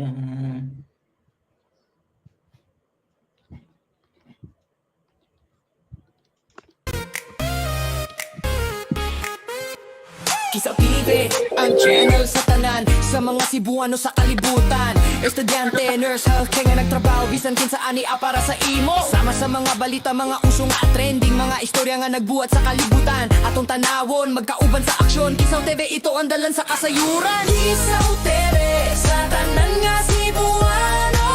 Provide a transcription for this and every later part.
Tan. Kisaw TV, ang channel sa tanan, sa mga Cebuano sa kalibutan. Estudyante, nurse, healthcare nga nagtrabaho, bisan kinsa ani para sa imo. Sama sa mga balita, mga uso nga trending, mga istorya nga nagbuhat sa kalibutan. Atong tanawon, magkauban sa aksyon. Kisaw TV, ito ang dalan sa kasayuran. Kisaw TV, sa tanan nga Cebuano,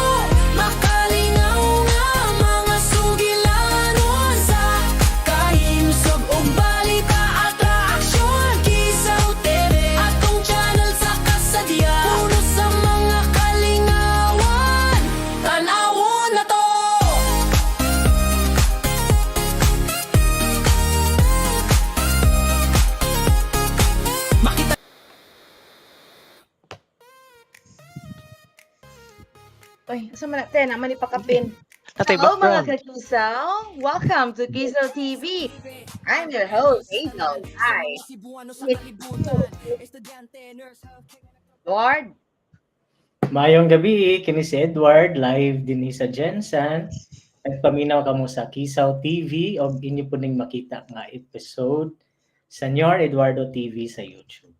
makalingaw nga mga sugilanon, sa kahimsog ug balita at aksyon. Kisaw TV, atong channel sa kasadya, puno sa mga kalingawan. Tan-awon na to. Makita Uy, asa man na, te, naman ipakapin. Natay Hello, mga background. kakisaw! Welcome to Kisaw TV! I'm your host, Hazel. Hi! Cebuano sa kalibutan. Estudyante, nurse, healthcare. Lord, Maayong gabi, kini si Edward live dinhi sa Jensen. Nagpaminaw kamo sa Kisaw TV og inyo po ning makita nga episode sa Nyor Eduardo TV sa YouTube.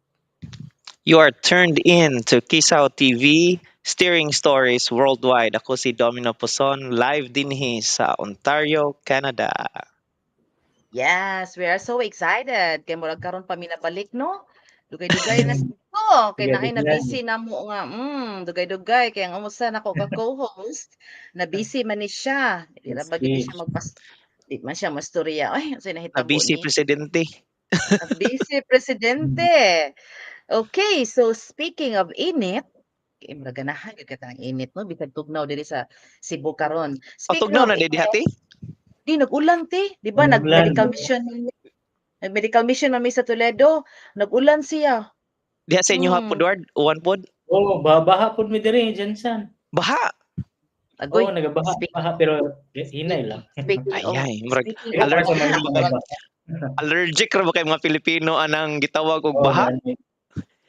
You are turned in to Kisaw TV, steering stories worldwide. Ako si Domino Poson, live dinhi sa Ontario, Canada. Yes, we are so excited. Kay murag karon pa mi nabalik, no? Dugay-dugay na ko. Kay naay na Dugay-dugay. busy na mo nga. Dugay-dugay kay ang umusa nako ka co-host, na busy man ni siya. Di ra ba gid Yes. siya magpas di man siya mastorya. Ay, unsay Na nahitabo busy ni? presidente. Ang busy presidente. Okay, so speaking of init, kay murag ganahan gyud ka tanang init, no, bisag tugnaw diri sa Cebu karon. O Speaking tugnaw of na di init, dihati? di nag-ulan ti, di ba Nag-ulan, nag-medical no? mission man mi. Nag-medical mission man mi sa Toledo, nag-ulan siya. Diha sa inyo ha Mm. pod, Ward? Uwan pod? Oh, baha pod mi diri Jensen. Baha. Agoy. Oh, nagabaha baha pero hinay lang. Speaking Ay of ay, murag speaking Pero of para sa allergic mga baha. Allergic ra ba kay mga Pilipino anang gitawag og Oh, baha? gani.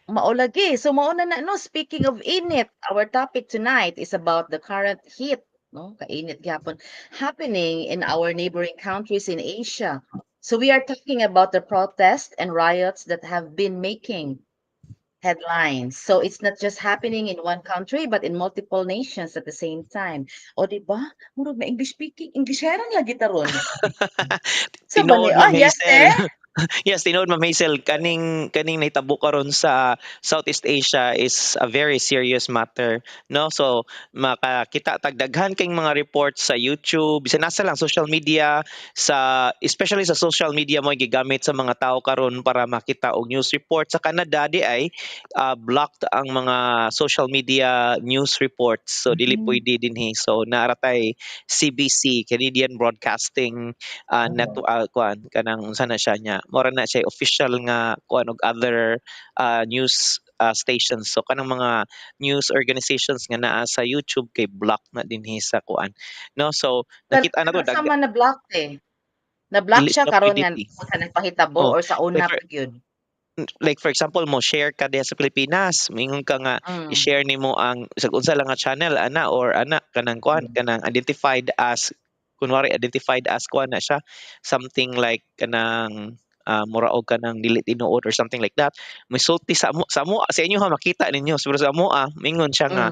Maolagi. So mauna na, no, speaking of init, our topic tonight is about the current heat, no, kainit gyapon, happening in our neighboring countries in Asia. So we are talking about the protests and riots that have been making headlines. So it's not just happening in one country but in multiple nations at the same time. O di ba? Murag na English speaking, Englisheran lagi taron. So ba ni Tinuod, ah, Ma'am yes Hazel. eh? Yes, tinuod, Ma'am Hazel, kaning nahitabo karon sa Southeast Asia is a very serious matter, no? So makakita tag daghan kay mga reports sa YouTube, bisan nasa lang social media, sa especially sa social media mo gigamit sa mga tao karon para makita og news report sa Canada di ay blocked ang mga social media news reports. So dili pwede dinhi. So naa ra tay CBC, Canadian Broadcasting Network, kuan kanang unsa na siya nya. Mora na siya official nga kuan og other news stations. So kanang mga news organizations nga naa sa YouTube kay block na dinhi sa kuan. No, so nakita na to Sa man na block eh. Na-block Dili siya siya karon pwede nga ti. sa nagpahitabo Oh, or sa una like pa gyud? Like for example, mo share ka diha sa Pilipinas, moingon ka nga i-share nimo ang sa unsa lang nga channel ana or ana kanang kuan kanang identified as kunwari identified as kuan na siya, something like kanang mura og kanang dili tinuod or something like that. Misulti sa mo sa inyo ha, makita ninyo, pero sa mo mingon siya nga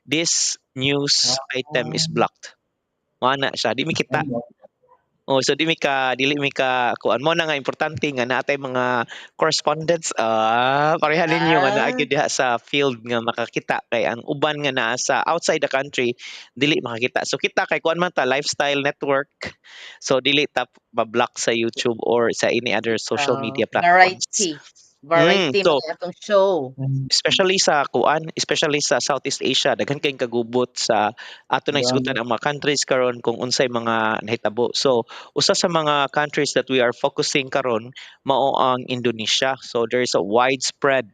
this news item is blocked. Mao na siya, di mi kita. Oh, so di mi ka dili mi ka kuan mo na nga importante nga naa tay mga correspondents, pareha ninyo nga naa gyud diha sa field nga makakita kay ang uban nga naa sa outside the country dili makakita. So kita kay kuan man ta, lifestyle network. So dili ta ma-block sa YouTube or sa any other social media platforms. Variety. Variety So man atong show. Especially sa kuan, especially sa Southeast Asia, daghan kayong kagubot sa ato nang isgutan ang mga countries karon kung unsay mga nahitabo. So usa sa mga countries that we are focusing karon mao ang Indonesia. So there is a widespread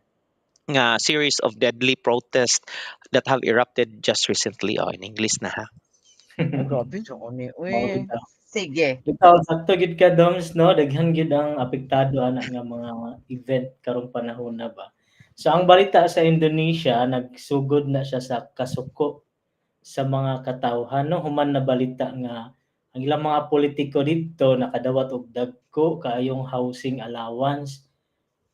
nga series of deadly protests that have erupted just recently. Oh, in English na ha. Grabe sa ni Mao uy. bitaw. Sige. Bitaw sakto gid ka, Doms, no, daghan gid ang apektado ana nga mga event karong panahon na ba. So ang balita sa Indonesia, nagsugod na siya sa kasuko sa mga katawhan, no, human na balita nga ang ilang mga politiko didto nakadawat og dagko kaayong housing allowance,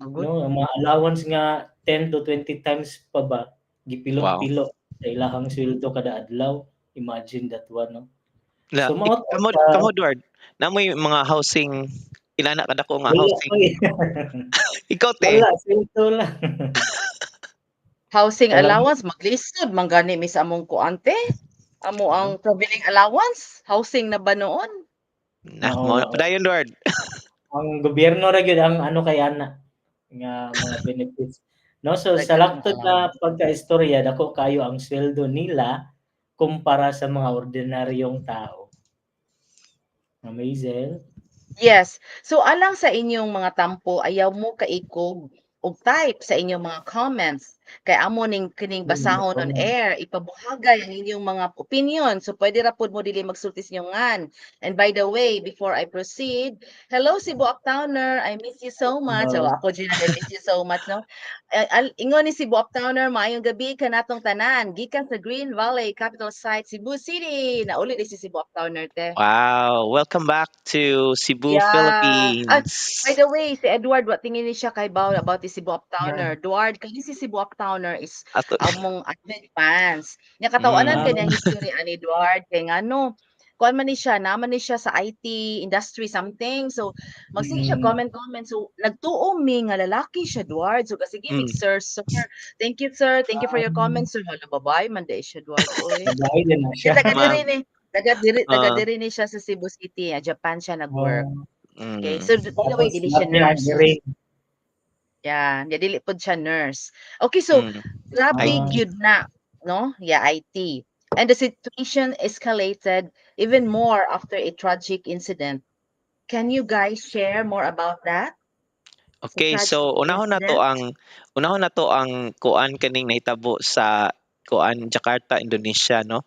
Magud. no, ang mga allowance nga 10 to 20 times pa ba gipilo-pilo sa ilahang sweldo kada adlaw. Imagine that one, no? La, So mao to kamo kamo, Edward, namoy mga housing inana kadako nga Wala housing. Oy. Ikaw, te? Wala, sweldo lang. Housing Walang allowance, maglisod man gani mi sa among kuan, te. Amo ang traveling allowance, housing na ba noon? Nah, Oo. mo padayon, Edward. Ang gobyerno ra gyud ang ano kay ana nga mga benefits. No, so sa Daghan ang laktod na allowance. pagkaistorya, dako kayo ang sweldo nila kumpara sa mga ordinaryong tao. Ma'am Hazel? Yes. So alang sa inyong mga tampo, ayaw mo kaikog og type sa inyong mga comments kay amo ning kining basahon on air, ipabuhagay ang inyong mga opinion. So pwede ra pud mo dili magsulti sa inyong ngan. And by the way, before I proceed, hello, Cebu Uptowner, I miss you so much. Hello. Oh, ako jud, I miss you so much, no. Eh, ingon ni Cebu Uptowner, "Maayong gabi kanatong tanan gikan sa Green Valley Capital Site, Cebu City." Nauli di si Cebu Uptowner, te. Wow, welcome back to Cebu, Yeah. Ah, Philippines. by the way, si Edward wa tingin ni siya kahibaw about the Cebu Uptowner. Edward, kani si Cebu Uptowner is Ato among avid fans. Nya kataw-anan kanyang history ani, Edward, kay ngano, kuan man ni siya, naman ni siya sa IT industry something. So magsige siya comment comment. So nagtuo mi nga lalaki siya, Edward. So kasige mig "Sir, sir. Thank you, sir. Thank you for your comment, sir." Hala, babae man diay siya, Edward, oy. Babae din na siya. Taga Ma diri ni, taga Ah. diri ni siya sa Cebu City. Ah, Japan siya nag-work. Okay. So by the way, Tapos dili siya lapit ang nurse. green. Yeah, yeah, dili pod siya nurse. Okay, so grabe IT. gyud na, no? Yeah, IT. And the situation escalated even more after a tragic incident. Can you guys share more about that? Sa Okay, tragic so unahon na to incident? Ang unahon na to ang kuan kaning nahitabo sa kuan Jakarta, Indonesia, no.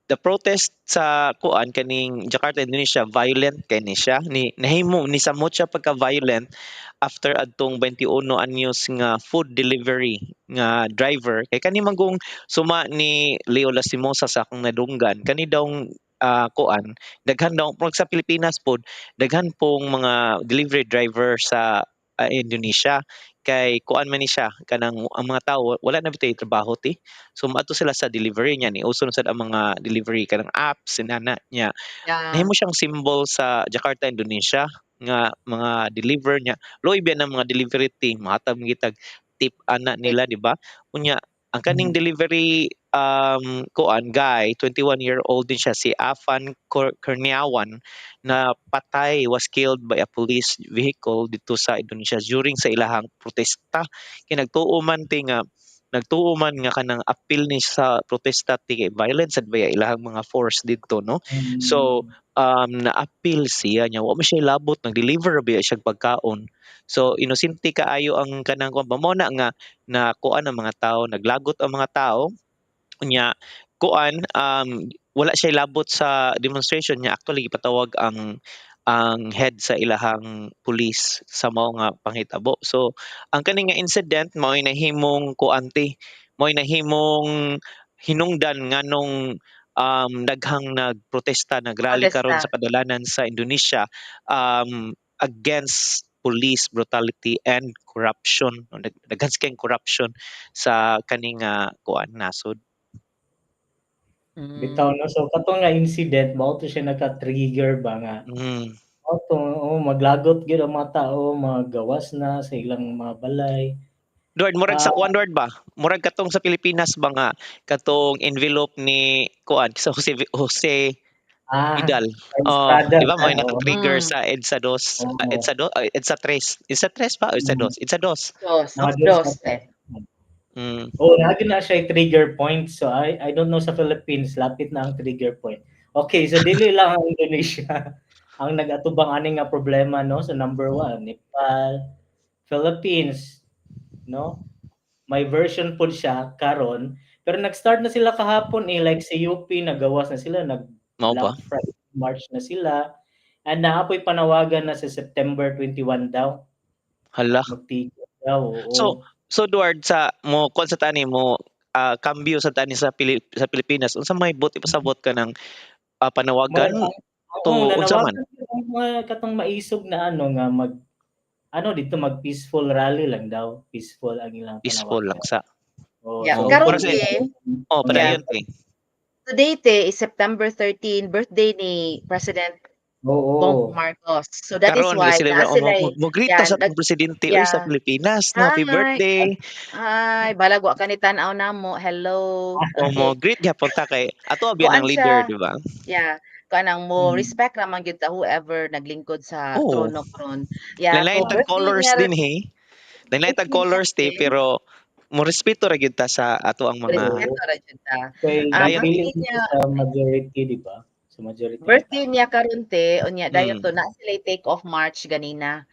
The protest sa kuan kaning Jakarta, Indonesia, violent kay ni siya, ni nahimo ni samot siya pagka violent after adtong 21 anyos nga food delivery nga driver kay kani manggong suma ni Leo Lastimosa sa akong nadunggan kani daw kuan daghan daw sa Pilipinas pod, daghan pong mga delivery driver sa Indonesia kay kuan man ni siya kanang ang mga tawo wala na bitay trabaho ti, so moadto sila sa delivery niya, ni uso na sad ang mga delivery kanang apps inana niya. Nahimo siyang symbol sa Jakarta, Indonesia nga mga deliver niya, luoy biya ng mga delivery team, mohatag man gitag tip ana nila, di ba? Unya ang kaning delivery kuan guy, 21-year-old din siya, si Affan Kurniawan, na patay, was killed by a police vehicle dito sa Indonesia during sa ilahang protesta kay nagtuo man ti nga nagtuo man nga kanang appeal ni sa protesta ti kay violence sad baya ilahang mga force didto, no? So na-appeal siya niya, wa man siya labot, nag-deliver ra biya siya pagkaon. So inosente kaayo ang kanang kuan ba mo na nga na kuan ang mga tao, naglagot ang mga tao. Unya kuan wala siya labot sa demonstration niya. Actually, gipatawag ang head sa ilahang police sa mao nga panghitabo. So ang kani nga incident mao'y nahimong kuan ti, mao'y nahimong hinungdan nganong daghang nagprotesta, nagrally karon Protesta. Sa kadalanan sa Indonesia against police brutality and corruption. No, daghan kay corruption sa kaning kuan nasod. Bitaw, no, so katong nga incident mao to siya naka-trigger ba nga mao to, oh, maglagot gyud ang mga tao, magawas na sa ilang mga balay. Duard, murag sa Ah. kuan, Duard ba? Murag katong sa Pilipinas ba nga katong envelope ni kuan sa Jose Jose Vidal. Kay Oh, Estrada, di ba may oo. naka-trigger sa EDSA 2, EDSA 2, EDSA 3. EDSA 3 ba o EDSA 2? EDSA 2. Dos, Mga dos, dos. Eh. Oh, naa na siya trigger point. So I don't know sa Philippines, lapit na ang trigger point. Okay, so dili lang ang Indonesia ang nag-atubang ani nga problema, no? So number one, Nepal, Philippines, no? May version pod siya karon, pero nag-start na sila kahapon eh, like sa UP nagawas na sila, nag Mao ba? Black Friday March na sila. And naapoy panawagan na sa September 21 daw. Hala. Magtigil daw, oo. So So Edward, sa mo kuan sa tani mo, kambyo sa tani sa sa Pilipinas, unsa may buot ipasabot ka ng panawagan Murag to oo, unsa man? nanawagan gyud ang mga katong maisog na ano nga mag ano dito, mag peaceful rally lang daw, peaceful ang ilang Peaceful lang panawagan. sa. Oh, Yeah, so karon Para sa te Oh, yeah. padayon te. Today te is September 13, birthday ni President Bongbong Marcos. So that is Karon why sila naa mo sila'y mo greet yeah, ta sa nag atong presidente oy sa Pilipinas, no? Happy Hi. birthday. Hi, balag wa ka ni tan-aw namo. Hello. O mo Okay. greet gyapon ta kay ato biya Kuan ng leader, siya. di ba? Yeah, kanang mo respect ra man gyud ta whoever naglingkod sa trono karon. Yeah, Lain so tag birthday colors niya din he. Lain tag birthday niya colors te te. pero mo respeto ra gyud ta sa ato ang mga Respeto ra jud ta. Kay Ah, Dayon. dili birthday niya sa majority, di ba? Sa majority ng Birthday tao. niya karon te, unya dayon to naa sila take off march ganina.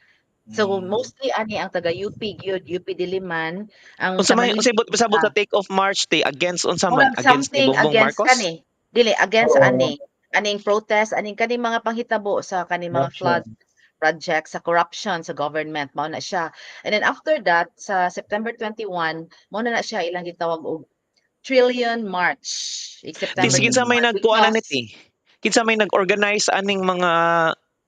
So mostly ani ang taga UP gyud, UP Diliman, ang Unsa sa may Manila unsay buot pasabot pa. sa take off march te, against unsa man? Murag Against ni something Bongbong against Marcos? kani, dili against Oo. ani, aning protest, aning kaning mga panghitabo sa kaning mga flood Corruption. Project, sa corruption sa government, mao na siya. And then after that, sa September 21, mao na na siya ilang gitawag og Trillion March. Ik Ti September sige, kinsa may 21 nagkuan ani because ti? Kinsa may nag-organize aning mga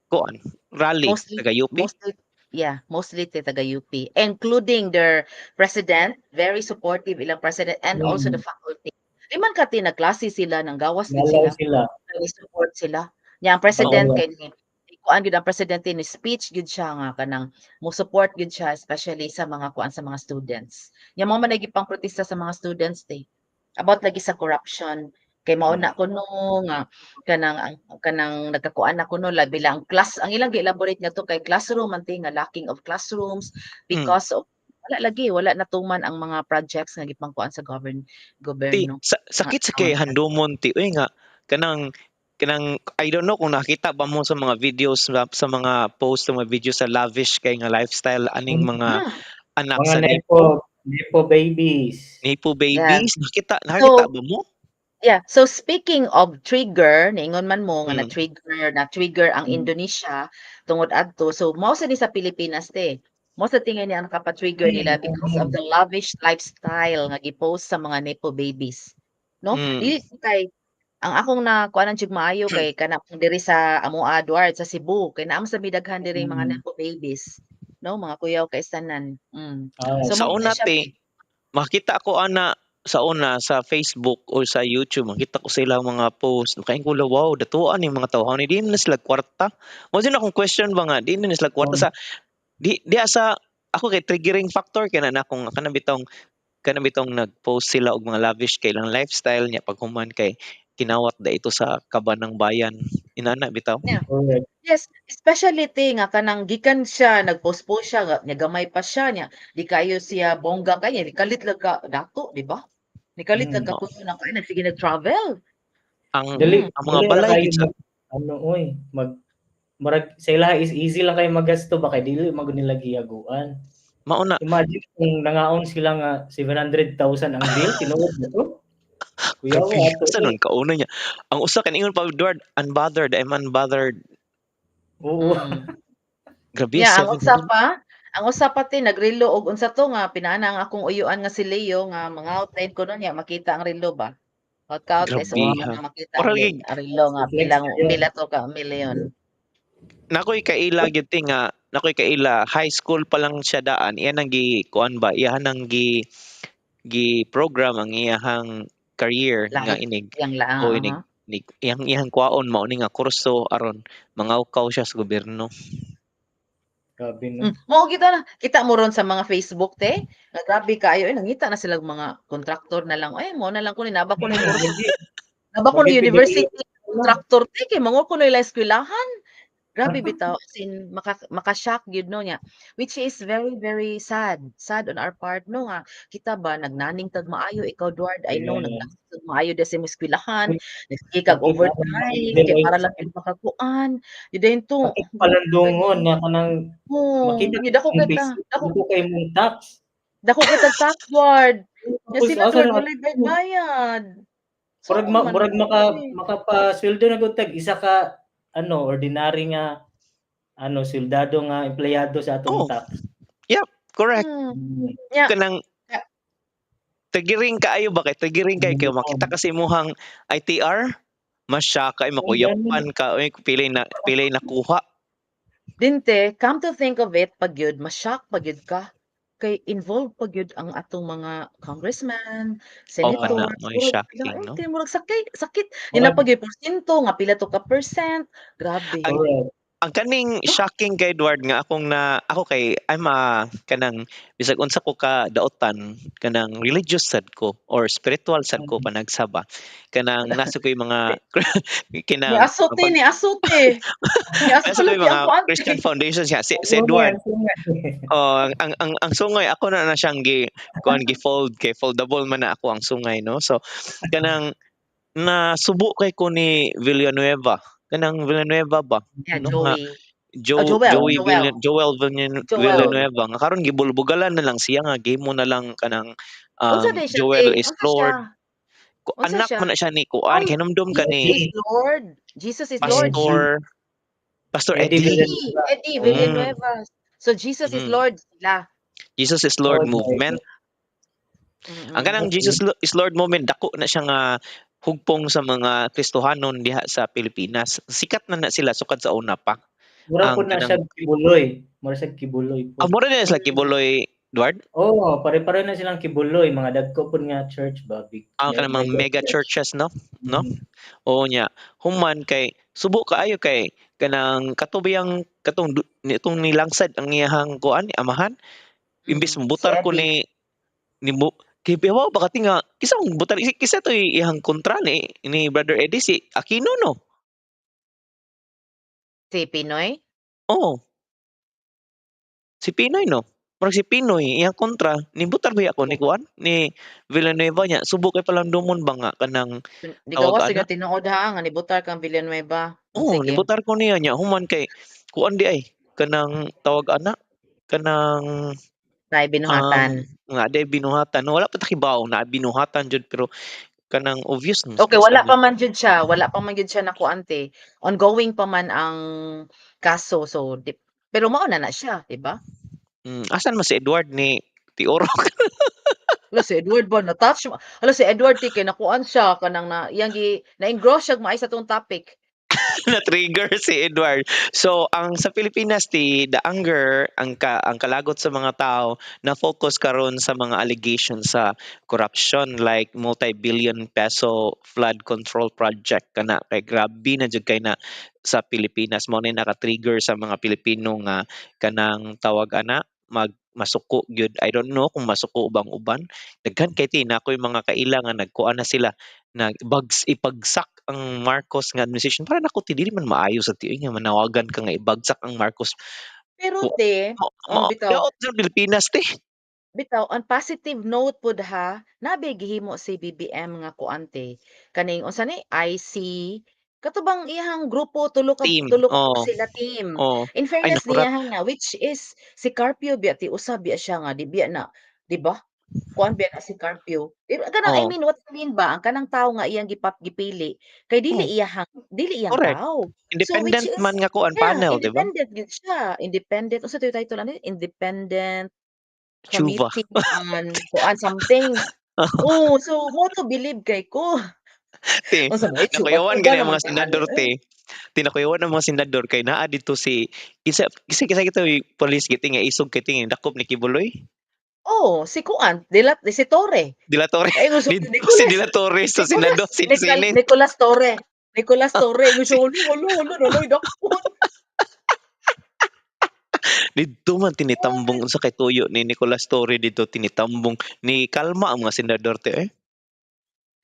kuan rally, Mostly taga UP? Mostly, yeah, mostly ti taga UP, including their president, very supportive ilang president and also the faculty. Di man ka ti nagklase sila, nanggawas gid Nalaw sila. sila. Very support sila. Nya ang president Oo. kay ni kuan gyud ang presidente ni speech gyud siya nga kanang mo support gyud siya, especially sa mga kuan, sa mga students. Nya mao man ay gipang protesta sa mga students te. About lagi sa corruption kay mao na kuno nga kanang kanang nagkakuan na kuno labi lang class ang ilang gi-elaborate nga to kay classroom man te, nga lacking of classrooms because of wala lagi, wala natuman ang mga projects nga gipangkuan sa govern Ti gobyerno. sa sakit sa kay handumon ti uy nga kanang kanang I don't know kung nakita ba mo sa mga videos sa mga post, sa mga videos sa lavish kay nga lifestyle aning mga anak Mga sa nepo nepo babies. Nepo babies, nakita nakita So ba mo? Yeah, so speaking of trigger, niingon man mo nga na-trigger ang Indonesia tungod adto. So mao sa ni sa Pilipinas te. Mao sa tingin niya ang nakapa-trigger nila because of the lavish lifestyle nga gi-post sa mga nepo babies. No? Dili kay ang akong na kuanan jud maayo kay kana diri sa amoa Edward sa Cebu kay naa man sa midaghan diri mga nepo babies. No, mga kuyaw kay tanan. So Sa mao na una siya. te, makita ko ana sa una sa Facebook o sa YouTube, makita ko sila mga post, makaingon ko, "Wow, datuan ni mga tawhan ni, di na sila kwarta." Mao jud akong question ba nga di na sila kwarta sa di di sa ako kay triggering factor kay na akong kana bitong nag-post sila og mga lavish kay ilang lifestyle niya, paghuman kay kinawat da ito sa kaban ng bayan, inana bitaw. Correct. Yes, especially te nga kanang gikan siya nag-post-post siya nga nya gamay pa siya nya di kayo siya bongga kay nikalit lang ka dato, di ba? Nikalit lang ka kuno na kay nagsige nag-travel. Ang Dali ang mga dali ra balay kayo gid sa mag ano oy, mag murag sa ilaha is easy lang kay magasto ba kay dili man gud nila gihaguan. Mao na. Imagine kung nangaon sila nga 700,000 ang bill, tinuod ba to? Kuyawa Grabe, ato sa eh. nun kauna niya. Ang usa ka niingon pa Edward, "Unbothered, I'm unbothered." Oo. Grabe, Yeah, ang usa 700. pa, ang usa pa te nagrelo og unsa to nga pinaana ang akong uyuan nga si Leo nga mga outline ko nun niya makita ang relo ba. Out kay sa Grabe una ha. nga makita ang Mura lagi ang relo nga Flex pilang kayo. pila to ka milyon. Nakoy kaila gyud ti nga nakoy kaila high school pa lang siya daan, iya nang gi kuan ba, iya nang gi gi program ang iyahang career nga Life, inig iyang la o inig inig iyang iyang kuwaon mao ni nga kurso aron mangawkaw siya sa gobyerno. Grabe no. Mao kita na kita mo ron sa mga Facebook te, nga grabe kaayo eh, nangita na sila mga kontraktor na lang. Ay mo na lang ko ni naba ko ni kurso. Naba ko ni university contractor te kay mango ko nila eskwelahan. Grabe bitaw, as in maka-shock gyud no nya. Which is very very sad. Sad on our part no nga kita ba nagnaning tag maayo, ikaw Duard, I know nagnaning tag maayo di sa imong eskwelahan, nagsige kag overtime kay para lang gyud makakuan. Di dayon to. Bakit palandungon na kanang Oh, makita dako kong kita, Facebook, dako dako kay mong tax. Dako kita tax Duard. Nya Tapos sila asa Duard na walay bayad. Murag So ma, man murag maka eh. makapasweldo na gud tag isa ka ano ordinary nga ano soldado nga empleyado sa atong Oh. tax. Yep. Correct. Nya Kanang triggering kaayo ba, kay triggering kay kay makita ka sa imuhang ITR, ma-shock ka, makuyapan ka, uy, pilay nakuha. Dinte, come to think of it, pag yun, ma-shock pag yun ka. Kay involved pag yun ang atong mga congressman, Oh, kana senator, may murag shocking, no? kay murag sakit, sakit. Nila pag yun porsyento nga pila to ka percent. Grabe. Ang ang kaning shocking kay Edward nga akong na ako kay I'm a kanang bisag unsa ko ka daotan, kanang religious sad ko or spiritual sad ko panagsaba, kanang nasa ko yung mga kinang Ni asote, ni asote. Ni nasa ko asote yung ang mga kuan. Christian foundations nga si Edward. Oh, ang sungay ako na na siyang gi kuan, gi fold kay foldable man na ako ang sungay, no? So kanang nasubo kay ko ni Villanueva, kanang Villanueva ba, Yeah, no, nga Joey. Joe Oh, Joel, Joey Joel. Joel Joel. Villanueva nga karon gibulbugalan na lang siya nga gimo na lang kanang Unsa day siya, Joel te? is Unsa Lord. siya? Unsa Anak siya? man na siya ni kuan, Ay, hinumdum ka Jesus ni is Lord. Jesus is Lord. Pastor Eddie Eddie. Villanueva. Eddie Villanueva. So Jesus is Lord sila. Jesus is Lord Oh, movement. Ang kanang Jesus is Lord movement, dako na siya nga hugpong sa mga Kristohanon diha sa Pilipinas. Sikat na na sila sukad sa una pa. Mura Ang po na kanang siya Quiboloy. Mura siya Quiboloy po. Ah, mura na sila Quiboloy, Edward? Oo, pare-pare na silang Quiboloy, mga dagko po nga church ba, big Ang kanang mga mega mega church. churches, no? No? Oo nya. Human kay subo kaayo kay kanang katubiyang katong nitong nilangsad ang iyahang kuan amahan. Imbis mobutar Si ko Eddie. ni mo kay wow ba ka nga kisa mong butar kisa to iyang kontra ni Brother Eddie, si Aquino, no? Si Pinoy? Oo. Si Pinoy, no? Murag si Pinoy iyang kontra nibutar ba ako ni kuan ni Villanueva nya subo kay palandumon ba nga kanang Di tawag gawas ana? nga tinuod ha nga nibutar kang Villanueva. Oo, Sige. nibutar ko niya nya human kay kuan di ay kanang tawag ana kanang Nay binuhatan. Nga day binuhatan, no, wala pa ta kibaw na binuhatan jud, pero kanang obvious no. Okay, wala pa man jud siya, wala pa man jud siya nakuan te. Ongoing pa man ang kaso, so di, pero mao na na siya, di ba? Asan man si Edward ni Tioro? Hala, si Edward ba na-touch mo? Hala, si Edward ti kay nakuan siya kanang na iyang gi na-engross siya maay sa tong topic. Na-trigger si Edward. So, ang sa Pilipinas ti the anger, ang kalagot sa mga tao na focus karon sa mga allegations sa corruption like multi-billion peso flood control project kana kay grabe na jud kay na sa Pilipinas, mao ni naka-trigger sa mga Pilipino nga kanang tawag ana mag masuko gyud. I don't know kung masuko bang uban. Daghan kay ti na ako'y mga kaila nga nagkuan na sila, nagbags ipagsak ang Marcos nga administration. Para nako ti dili man maayo sa tiyo nga manawagan ka nga ibagsak ang Marcos. Pero te, oh, bitaw. Daot sa Pilipinas te. Bitaw, on positive note pud ha, nabi gihimo si BBM nga kuan te. Kaning unsa ni IC kato bang iyang grupo tulo ka Team, tulo ka oo. sila team. Oo. In Ay, fairness nakurat. niya nga, which is si Carpio biya ti usa biya siya nga di biya na, di ba? Kuan biya na si Carpio. Di ba kanang I Oo. mean, what I mean ba, ang kanang tawo nga iyang gipili kay dili Oo. iyahang dili iyang Correct. tao. So which Independent is man nga kuan yeah, panel, di ba? Independent gyud siya. Independent unsa to title ani? Independent Chuva. Committee on kuan something. Oh, so mo to believe kay ko. Te, Unsa may chuva nakuyawan chuva gani ang naman mga ta senador ani, eh. te. Tinakuyawan ang mga senador kay naa dito si kinsa kinsa kinsa kito police giti nga isog kay ting dakop ni Quiboloy. Oh, si kuan, si Torre. De la Torre. Ay, gusto Dito si Nicolas. De la Torre sa Nicolas, Senado, si Senate. Nicolas Torre. Nicolas Torre. Gusto ko, hulo, hulo, hulo, dakpon. Dito man tinitambong unsa kay tuyo ni Nicolas Torre dito tinitambong ni kalma ang mga senador te eh.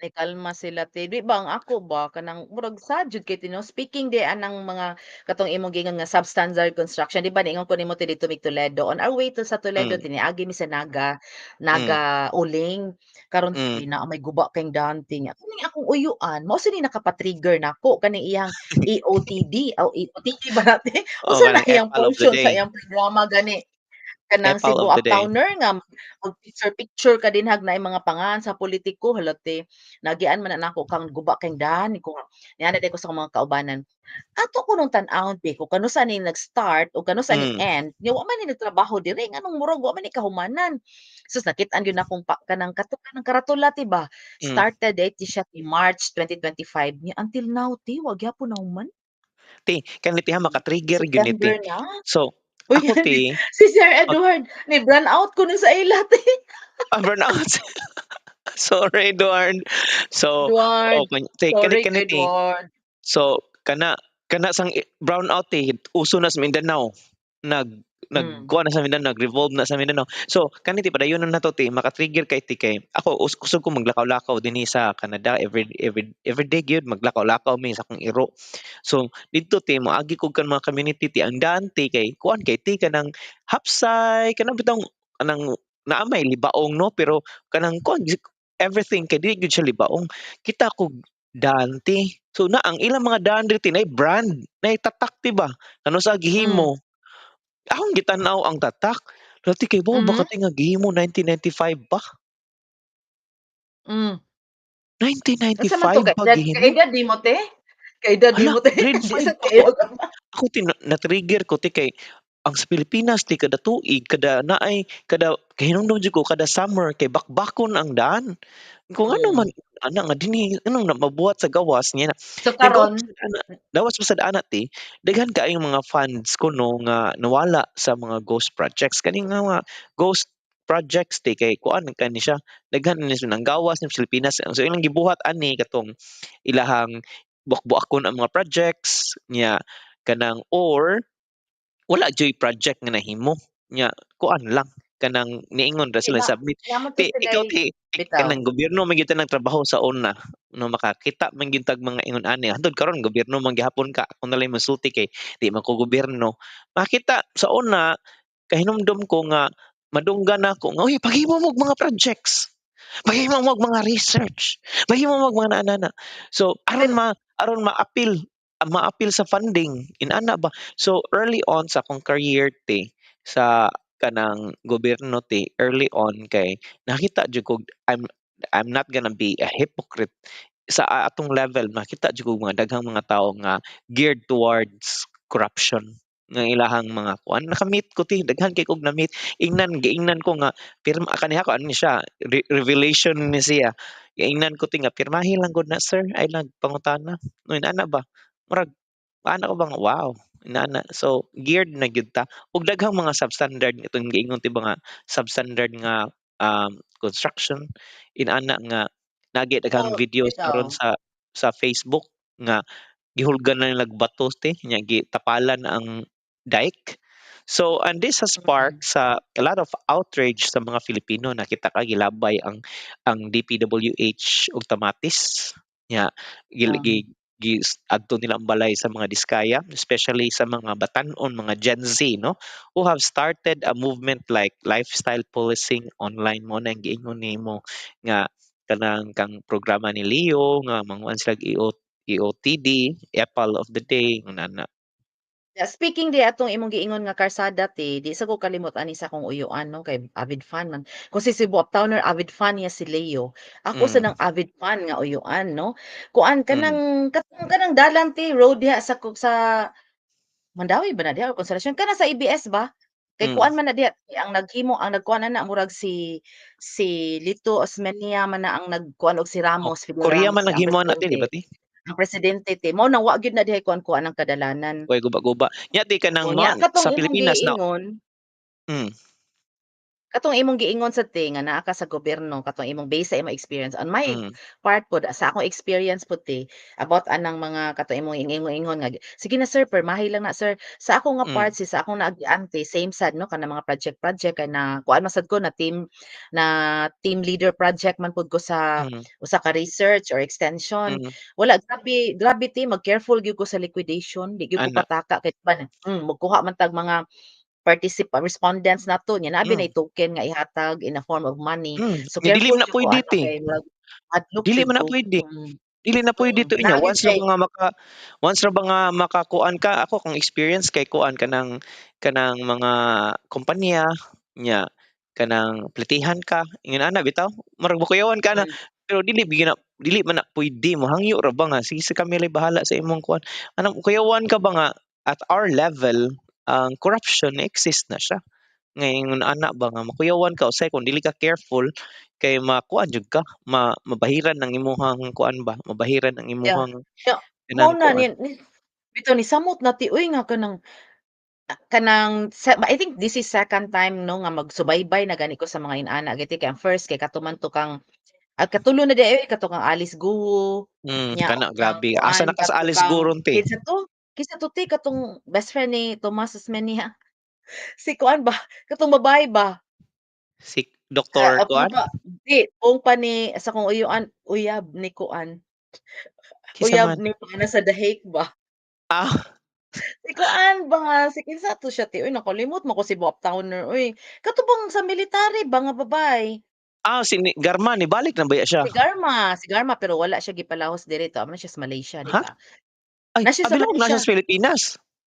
Ni kalma sila te. Di ba ang ako ba kanang murag sad jud kay tino speaking di anang mga katong imong giingon nga substandard construction, di ba niingon ko nimo ti didto mig Toledo, on our way to sa Toledo tiniagi mi sa Naga, Naga Uling karon naa may guba kayong dante nga kaning akong uyuan mao sad ni nakapa-trigger nako kaning iyang EOTD o EOTD ba nate Oh, unsa na kanang iyang epal of the function sa day. iyang programa gani. Kanang Epal Cebu of the day. Uptowner nga mag-picture-picture ka dinhag naay mga pangalan sa politiko, hala te, naagian man na nako kang guba kay dahan ko nga niana diay ko sa akong mga kaubanan. Ato kunong tan-awon te kung kanusa ni nag-start o kanusa ni end, nya wa man ni nagtrabaho diri, nganong murag wa man ni kahumanan. Sus, nakit-an gyud nakong pa kanang kato kanang karatula ti ba, started date ti siya ti March 2025 nya until now te wa gyapon nahuman. Te, kani te ha, maka-trigger gyud ni te. September na. So, Uy, ako te si Sir mag Edward ni-brown out kuno sa ila te. Ah, burnout. Sorry, Edward. So, Edward, okay te, kani sorry kani te. Edward. So, kana kana sang brown out te, uso na sa Mindanao. Nag Nagkuan na sa Mindanao, nag-revolve na sa Mindanao. So, kani te, padayonon nato te, maka-trigger kay te kay ako kusog ko maglakaw-lakaw dinhi sa Canada every day gyud maglakaw-lakaw mi sa akong iro. So, didto te moagi kog kan mga community te, ang daan te kay kuan kay te kanang hapsay, kanang bitong kanang naa may libaong no, pero kanang kuan everything kay dili gyud siya libaong. Kita kog daan te. So na ang ilang mga daan diri te naay brand, naay tatak ti ba? Kanus-a gihimo. Akong gitan-aw ang tatak. Dati kay wow ba ka te nga gihimo 1995 pa? Unsa man to 1995 kay pa edad gihimo? kay edad nimo te? Kay edad Hala, nimo te? grade Di 5 sad pa kaayo ko. ka pa. Ako te na-trigger ko te kay ang sa Pilipinas ti kada tuig, kada naay kada kahinumdom jud ko kada summer kay bakbakon ang daan. Kung ano man ana nga dinhi nganong na mabuhat sa gawas niya na. So Nya gawas karon sad ana, gawas pa sad ana te, daghan kaayong mga funds kuno nga nawala sa mga ghost projects. Kani nga mga ghost projects te kay kuan kani siya, daghan ni siya nang gawas sa Pilipinas. So ilang gibuhat ani katong ilahang buak-buakon ang mga projects nya kanang or wala juy project nga nahimo nya kuan lang kanang niingon ra Di sila ba, submit. naa man to Te, ikaw sila'y te, bitaw. Kanang gobyerno man gyud tanang trabaho sa una no, makakita man gyud tag mga ingon ani hantod karon gobyerno man gihapon ka, ako na lang mosulti kay di man ko gobyerno. Makita sa una kahinumdom ko nga madunggan nako nga, "Uy, paghimo mo og mga projects, paghimo mo og mga research, paghimo mo og mga naa-na." So aron Pero ma aron ma-appeal sa funding inana ba. So early on sa akong career te sa kanang gobyerno te, early on kay nakita jud kog I'm not gonna be a hypocrite sa atong level, makita jud kog mga daghang mga tawo nga geared towards corruption nga ilahang mga kuan. Naka-meet ko te, daghan kay kog na-meet, ingnan giingnan ko nga pirma kaniha ko ano ni siya, revelation ni siya, giingnan ko te nga pirmahe lang gud na, sir, ay nagpangutana no, inana ba, murag ana ko bang wow, inana. So geared na gyud ta ug daghang mga substandard itong giingon ti ba nga substandard nga construction inana nga nagi daghang Oh, videos karon bitaw. sa Facebook nga gihulgan na nilag bato te nya gitapalan ang dike. So and this has sparked sa a lot of outrage sa mga Filipino. Nakita ka gilabay ang DPWH og kamatis nya gi adto nila ang balay sa mga Diskaya, especially sa mga batan-on, mga Gen Z no, who have started a movement like lifestyle policing online mo nang giingon nimo nga kanang kang programa ni Leo nga manguan sila EO, EOTD, Epal of the day, nana. Yeah, speaking di atong imong giingon nga karsada te, di sa ko kalimot ani sa akong uyuan no, kay avid fan man. Kung si Cebu Uptowner avid fan niya si Leo. Ako sa nang avid fan nga uyuan no. Kuan kanang katong kanang dalan te, road diha sa Mandaue ba na diha o Consolacion, kana sa ABS ba? Kay kuan man na diha ang naghimo, ang nagkuan na murag si Lito Osmeña man na ang nagkuan og si Oh, Ramos, Fidel Korea Ramos man ang naghimo na ti, di presidente. ba ti? Ang presidente te, mao nang wa gyud na dihay kuan-kuan ang kadalanan. Way guba-guba. Nya di ka nang O nya mo katong sa imong Pilipinas na giingon Katong imong giingon sa te nga naa ka sa gobyerno, katong imong base sa imong experience. On my part pod, sa akong experience pod te, about anang mga katong imong ingon-ingon nga, "Sige na sir, pirmahi lang na sir." Sa ako nga part, si sa akong naagian te, same sad no, kanang mga project-project kay na kuan man sad ko na team leader project man pud ko sa usa ka research or extension. Wala, grabe grabe te, mag-careful gyud ko sa liquidation, di gyud ko Ana. pataka kay ban magkuha man tag mga respondents nato nya naa nay token nga ihatag in a form of money. So Nga dili careful man na jud ko pwede ana te. kay murag hadlok Dili jud man na ko. pwede. Dili na pwede to inya Naa gyud once ra siya ba nga maka once ra ba nga makakuan ka, ako kung experience kay kuan kanang kanang mga kompanya Nya kanang plitihan ka, ingon ana bitaw, murag makuyawan ka na, pero dili bigina dili man na puwede mohangyo ra ba nga sige sa kami lay bahala sa imong kuan. Anang kuyawan ka ba nga at our level ang corruption exist na siya. Ngayon ana ba nga makuyawan ka usahay kung dili ka careful kay makuan jud ka, mabahiran ang imong kuan ba, mabahiran ang imong Yeah, mao kanang na kuan. ni ni bitaw ni samot na ti uy nga kanang sa I think this is second time 'no nga magsubaybay na gani ko sa mga inana giti kay ang first kay kato man to kang at katulo na di ay kato kang Alice Guo, nya Kana og kang grabe asa kuan na ka sa kato Alice kang Guo ron te? kinsa to? Kinsa to te katong best friend ni Tomas Osmeña? Si kuan ba, katong babae ba? Si Doktor Ah, kuan? pa di kung pa ni sa akong uyuan uyab ni kuan. Kinsa Uyab man? ni kuan sa The Hague ba? Ah. Si kuan ba, si kinsa to siya te, uy nakalimot man ko si Uptowner uy. Kato bang sa military ba nga babae? Ah, si ni Garma nibalik na ba siya? Si Garma pero wala siya gipalahos diri to, amo siya sa Malaysia, di Ha? ba? Ay, Naa siya sa abi nako naa Malaysia. siya sa Pilipinas.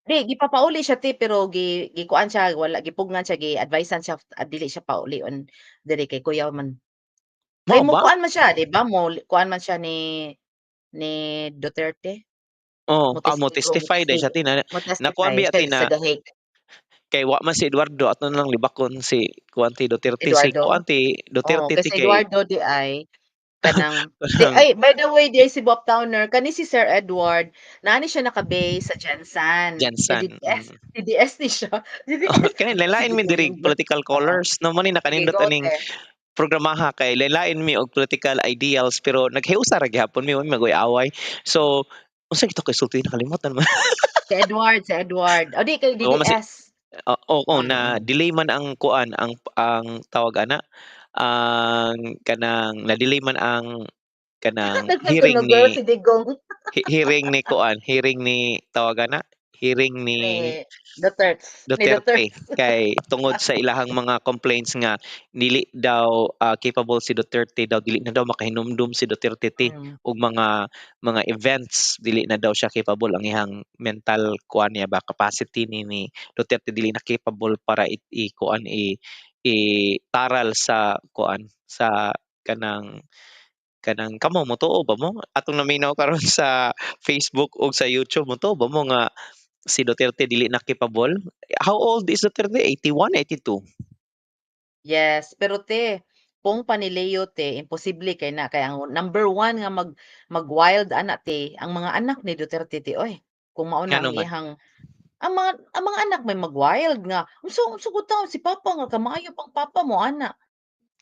Di gipapauli siya te pero gikuan siya wala gipugngan siya, gi-advisean siya dili siya paulion diri kay kuyaw man. Kay Mao ba? mo kuan man siya di ba, mo kuan man siya ni Duterte. Oh, Mo mo testigo, mo testify dai siya testigo ti na mo nakuan testify biya siya ti na sa The Hague. Kay wa man si Eduardo ato na lang libakon si kuan ti Duterte si Eduardo? kuan ti Oo, Duterte kay ti si kay Eduardo di ay kanang di Kanang ay by the way di ay si Bob Towner kani si Sir Edward naa ni siya naka-base sa GenSan. GenSan, DDS DDS ni siya, Oh, DDS. kani lain-lain Sige mi diri go political oo. colors no mo ni Sige nakanindot go aning te. programaha kay lain-lain mi og political ideals pero naghiusa ra gihapon mi wa mi magoy-away. So unsa gito kay sulti nakalimutan man. Si Edward, si Edward. O di kay Oo, man si DDS. oo, na delay man ang kuan ang tawag ana, ang kanang na-delay man ang kanang hearing Daghan girl ni si Digong. hearing ni kuan, hearing ni tawag ana, hearing ni Ni Duterte, ni Duterte Duterte. kay tungod sa ilahang mga complaints nga dili daw capable si Duterte daw dili na daw makahinumdum si Duterte ti og mga events, dili na daw siya capable ang iyang mental kuan niya ba capacity ni Duterte dili na capable para i kuan itaral sa kuan sa kanang kanang kamo motuo ba mo atong naminaw karon sa Facebook ug sa YouTube, motuo ba mo nga si Duterte dili na capable? How old is Duterte? 81, 82? Yes, pero te, kung pa ni Leo te, imposible kay na kay ang number 1 nga mag-wild ana te, ang mga anak ni Duterte te oy. Kung mao na Ngano ang man? iyahang ang mga anak may mag-wild nga unsa unsa taon si papa nga kamaayo pang papa mo ana.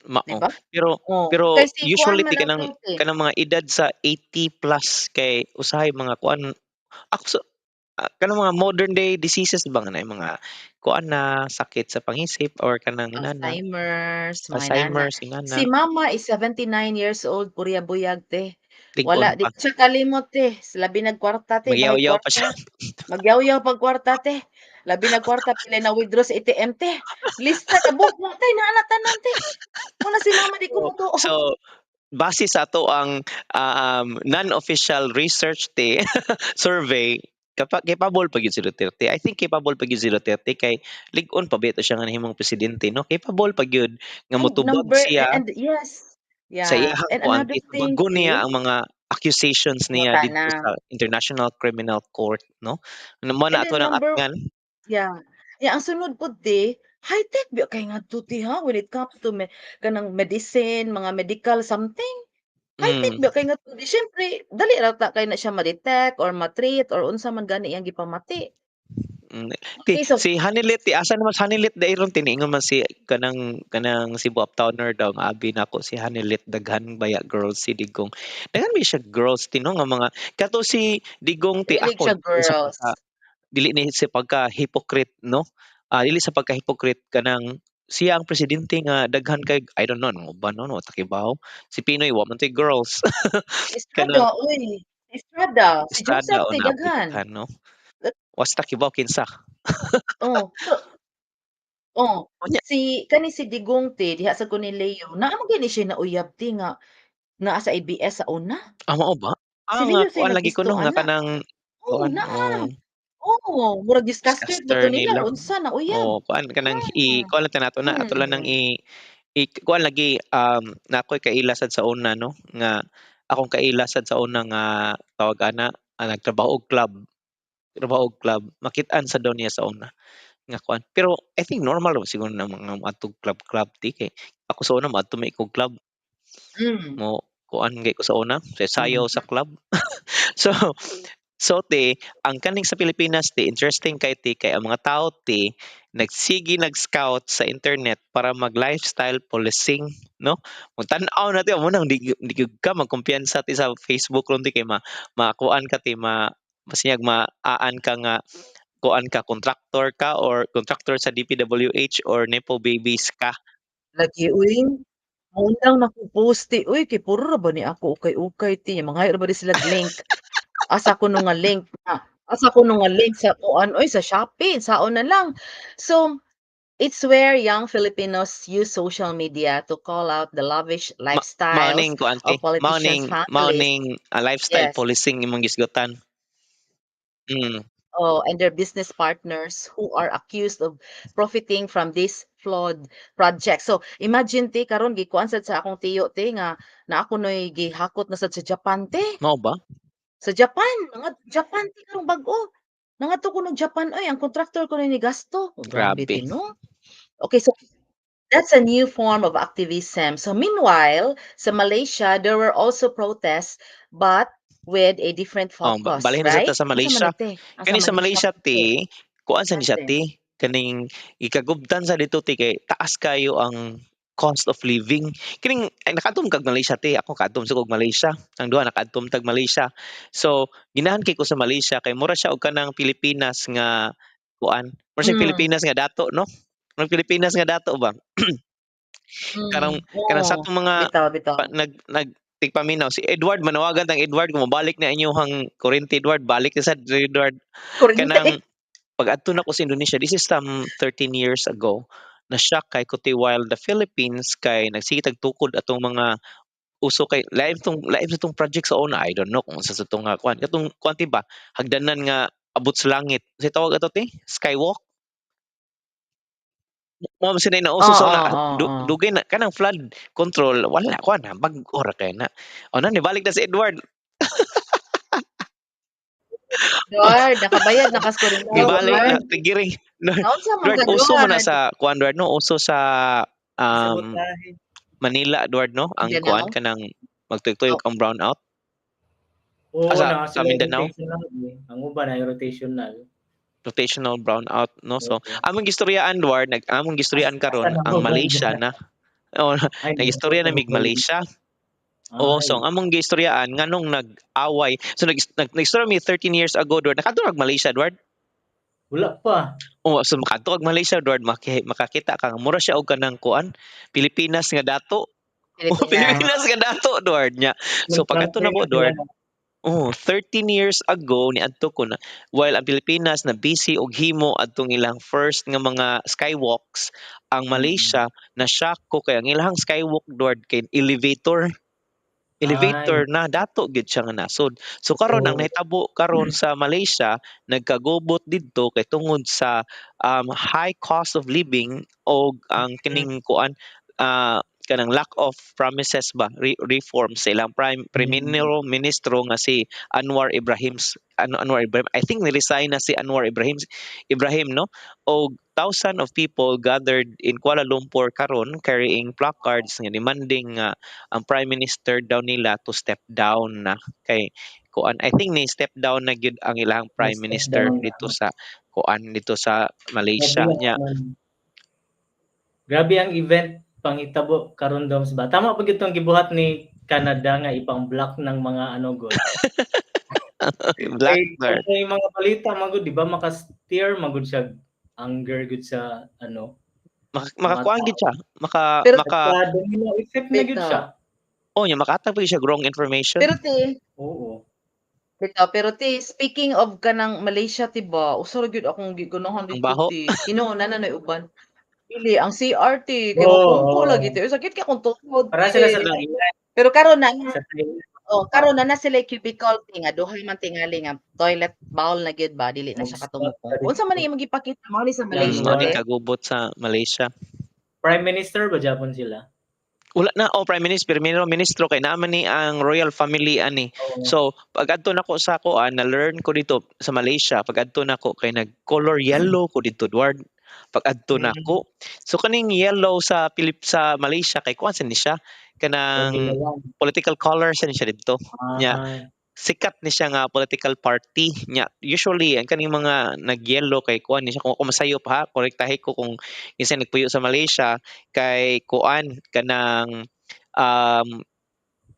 Mao. Di ba? Pero Oh, pero kay si kuan usually man ti ang kanang te. kanang mga edad sa 80 plus kay usahay mga kuan ako sa kanang mga modern day diseases ba nga na mga kuan na sakit sa pangisip or kanang inana. Alzheimer's, mga inana. Alzheimer's inana. Si mama is 79 years old, purya buyag te. Lig-on Wala di pa. siya kalimot te, labi nag kwarta te, bahay Magyaw-yaw pa kwarta. siya. Magyaw-yaw pag kwarta te. Labi nag kwarta pila na withdraw sa ATM te. Lista na book mo te, naa na tanan te. Mao na si mama di ko So motuo. so base sa ato ang non-official research te survey kapag capable pa gyud si Duterte. I think capable pa gyud si Duterte kay lig-on pa bitaw siya nga nahimong presidente no. Capable pa gyud nga And motubag number siya and yes. sa Yeah. iyahang And kuan another thing itubagon niya te ang mga accusations niya didto Pangutana. sa International Criminal Court no. Mao And na ato then nang number atngan. yeah. Yeah, ang sunod pud te, high-tech biya kay ngadto te ha when it comes to me kanang medicine, mga medical something. High-tech biya kay ngadto di siyempre dali ra ta kay na siya ma-detect or ma-treat or unsa man gani iyang gipamati. Ti Okay, so si Honeylet ti asa naman si Honeylet dai ron tiniingon man si kanang kanang si Bob Towner daw nga abi nako si Honeylet daghan baya girls si Digong. Daghan ba siya girls ti no nga mga kato si Digong ti Hilig ako siya sa girls. pagka dili ni sa pagka hypocrite no. Ah, dili sa pagka hypocrite kanang siya ang presidente nga daghan kay I don't know nang uban no, no takibaw. Si PNoy wa man tay girls. Estrada Kanang oy, Estrada, si Estrada Joseph o ti naa poy daghan. daghan no. Was takibaw kinsa. Oh, so oh, Unya si kani si Digong te diha sa ko ni Leo naa man gyud ni siya nauyab te nga naa sa ABS sa una. Ah, mao ba? Si Ah, nga Leo say kuan lagi nagpisto kuno nga ana. kanang Oo, kuan, naa. oh. Oo, murag disgusted ba Discaster to nila nila. or unsa na uyab. Oo, kuan kanang i kuan lang ta nato na ato lang nang i kuan lagi, naa koy kaila sad sa una, no, nga akong kaila sad sa una nga tawag ana, nagtrabaho og club, trabaho og club, makit-an sa daw niya sa una nga kuan. Pero I think normal ra siguro na mga moadtog club club ti kay ako sa una moadto man kog club. Mo kuan gay ko sa una, sayaw sa club. So ti ang kaning sa Pilipinas ti interesting kay ti kay ang mga tao ti nagsige nag-scout sa internet para mag lifestyle policing, no? Magtan-aw na ti mo nang di gyud ka magkumpiyansa ti sa Facebook ron ti kay ma makuan ka ti ma masinyag maaan ka nga kuan ka, contractor ka or contractor sa DPWH or nepo babies ka. Lagi uy. Maundang na ko post ti uy kay puro ra ba ni ako ukay-ukay ti manghayo ra ba di sila link. Asa kuno nga link na asa kuno nga link sa kuan oy sa Shopee saon na lang. So it's where young Filipinos use social media to call out the lavish Ma lifestyles mao ning kuan ti, of politicians' mao families. ning, lifestyle policing imong gisgutan. Oh, and their business partners who are accused of profiting from this flawed project. So imagine ti karon gikuan sad sa akong tiyo ti nga naa kunoy gihakot na sad sa Japan ti. Mao ba? Sa Japan, mga Japan ti karong bag-o. Nangadto kuno Japan oy, ang contractor kuno ni gasto. Oh, grabe Grabe. ti no. Okay, so that's a new form of activism. So meanwhile, sa Malaysia, there were also protests but with a different Oh, focus, balhin na sad right? ta sa Unsa man Malaysia. ni te? Ang sa Kani sa Malaysia Malaysia ti, kuan sa ni siya Ate. ti, kaning gikagubtan sa didto ti kay taas kayo ang cost of living. Kining ay nakaadtom kag Malaysia ti, ako kaadtom sa kog Malaysia. Ang duha nakaadtom tag Malaysia. So ginahan kay ko sa Malaysia kay mura siya og kanang Pilipinas nga kuan, mura siya Pilipinas nga dato, no? Murag Pilipinas nga dato ba? Karong kanang sa Oo. atong mga Bitaw, bitaw. pa, nag nag tigpaminaw si Edward, manawagan tang Edward kung mobalik na inyohang kuryente Edward, balik na sad Edward. Kuryente. Kanang pag-adto nako sa Indonesia, this is some 13 years ago, na-shock kay ko ti while the Philippines kay nagsige tag tukod atong mga uso kay lain sa tong project sa una, I don't know kung unsa sa tong nga kuan katong kuan ti ba hagdanan nga abot sa langit, unsay tawag ato ti, skywalk? Mao man sila nauso sa una, dugay na kanang flood control wala kuan na bag-o ra kay na. O na nibalik na si Edward. Edward, nakabayad na kas kuryente, Nibalik na Edward. tigiring. Naunsa man Edward, ka, uso man na Edward? sa kuan Edward no, uso sa Sabotahe. Manila Edward no, ang kuan Mindanao? kanang magtuyok-tuyok ang brown out. Oo, Ah, sa na sa sila Mindanao. rotational eh. Ang uban ay rotational. Rotational brown out no. So Oo. among gistoryaan Edward, nag among gistoryaan karon Asa na ang mo ba Malaysia dyan? na. Oh, Ay, nagistorya na mig Malaysia. Oo, so Ay. ang among gistoryaan nganong nag-away. So nag nagstorya mi 13 years ago Edward. Nakadto kag Malaysia Edward? Wala pa. Oh, so makadto kag Malaysia Edward, makakita ka nga mura siya og kanang kuan, Pilipinas nga dato. Oh, Pilipinas. Pilipinas nga dato Edward nya. So pag-adto nako Edward, oh, 13 years ago niadto ko na while ang Pilipinas na busy og himo adtong ilang first nga mga skywalks, ang Malaysia na shock ko kay ang ilang skywalk Edward kay elevator. Elevator Ay. na dato gyud siya nga nasod. So karon ang nahitabo karon sa Malaysia, nagkagubot didto kay tungod sa high cost of living og ang kining kuan, kanang lack of promises ba, reforms sa ilang prime primero ministro nga si Anwar Ibrahim, ano, Anwar Ibrahim. I think ni-resign na si Anwar Ibrahim Ibrahim no, og thousand of people gathered in Kuala Lumpur karon carrying placards nga demanding nga ang prime minister daw nila to step down na kay kuan. I think ni step down na gyud ang ilang prime Ni-step minister down na. Dito sa kuan, dito sa Malaysia Grabe nya. Grabe ang event panghitabo karon Doms ba. Tama pa gyud tong gibuhat ni Canada nga ipang-block ng mga ano gud. Black Kay sir. kay mga balita magud di ba maka-steer magud siya anger gud sa ano mga Makakuan tao. Gid siya. Maka Pero maka Nagka-domino effect na gyud Bitaw. siya. Oh, nya makahatag pa gyud siya wrong information. Pero ti Bitaw, pero ti speaking of kanang Malaysia ti ba, usa ra gyud akong giganahan Ang dito baho. ti. Hinuon na na uban. Dili ang CR ti kay Oo. mapungko lagi ti. Sakit kay akong tuhod Para sila ti. sa Thailand. Pero karon na Sa Thailand. Oh, karon na na sila cubicle nga duha man tingali nga toilet bowl na gyud ba, dili na siya katumukong. Unsa man imong gipakita mao ni sa Malaysia? Mao ni Eh? kagubot sa Malaysia. Prime Minister ba Japon sila? Wala na, oh, prime minister, primero ministro kay naa man ni ang royal family ani. So pag adto nako sa kuan, na learn ko dito sa Malaysia, pag adto nako kay nag color yellow ko dito, Edward. Pag adto nako. So kaning yellow sa Philip sa Malaysia kay kuan sa ni siya kanang political color sa ni siya didto. Nya sikat ni siya nga political party nya. Usually ang kaning mga nag-yellow kay kuan ni siya, kung ako masayop ha, korektahi ko kung kinsa nagpuyo sa Malaysia, kay kuan kanang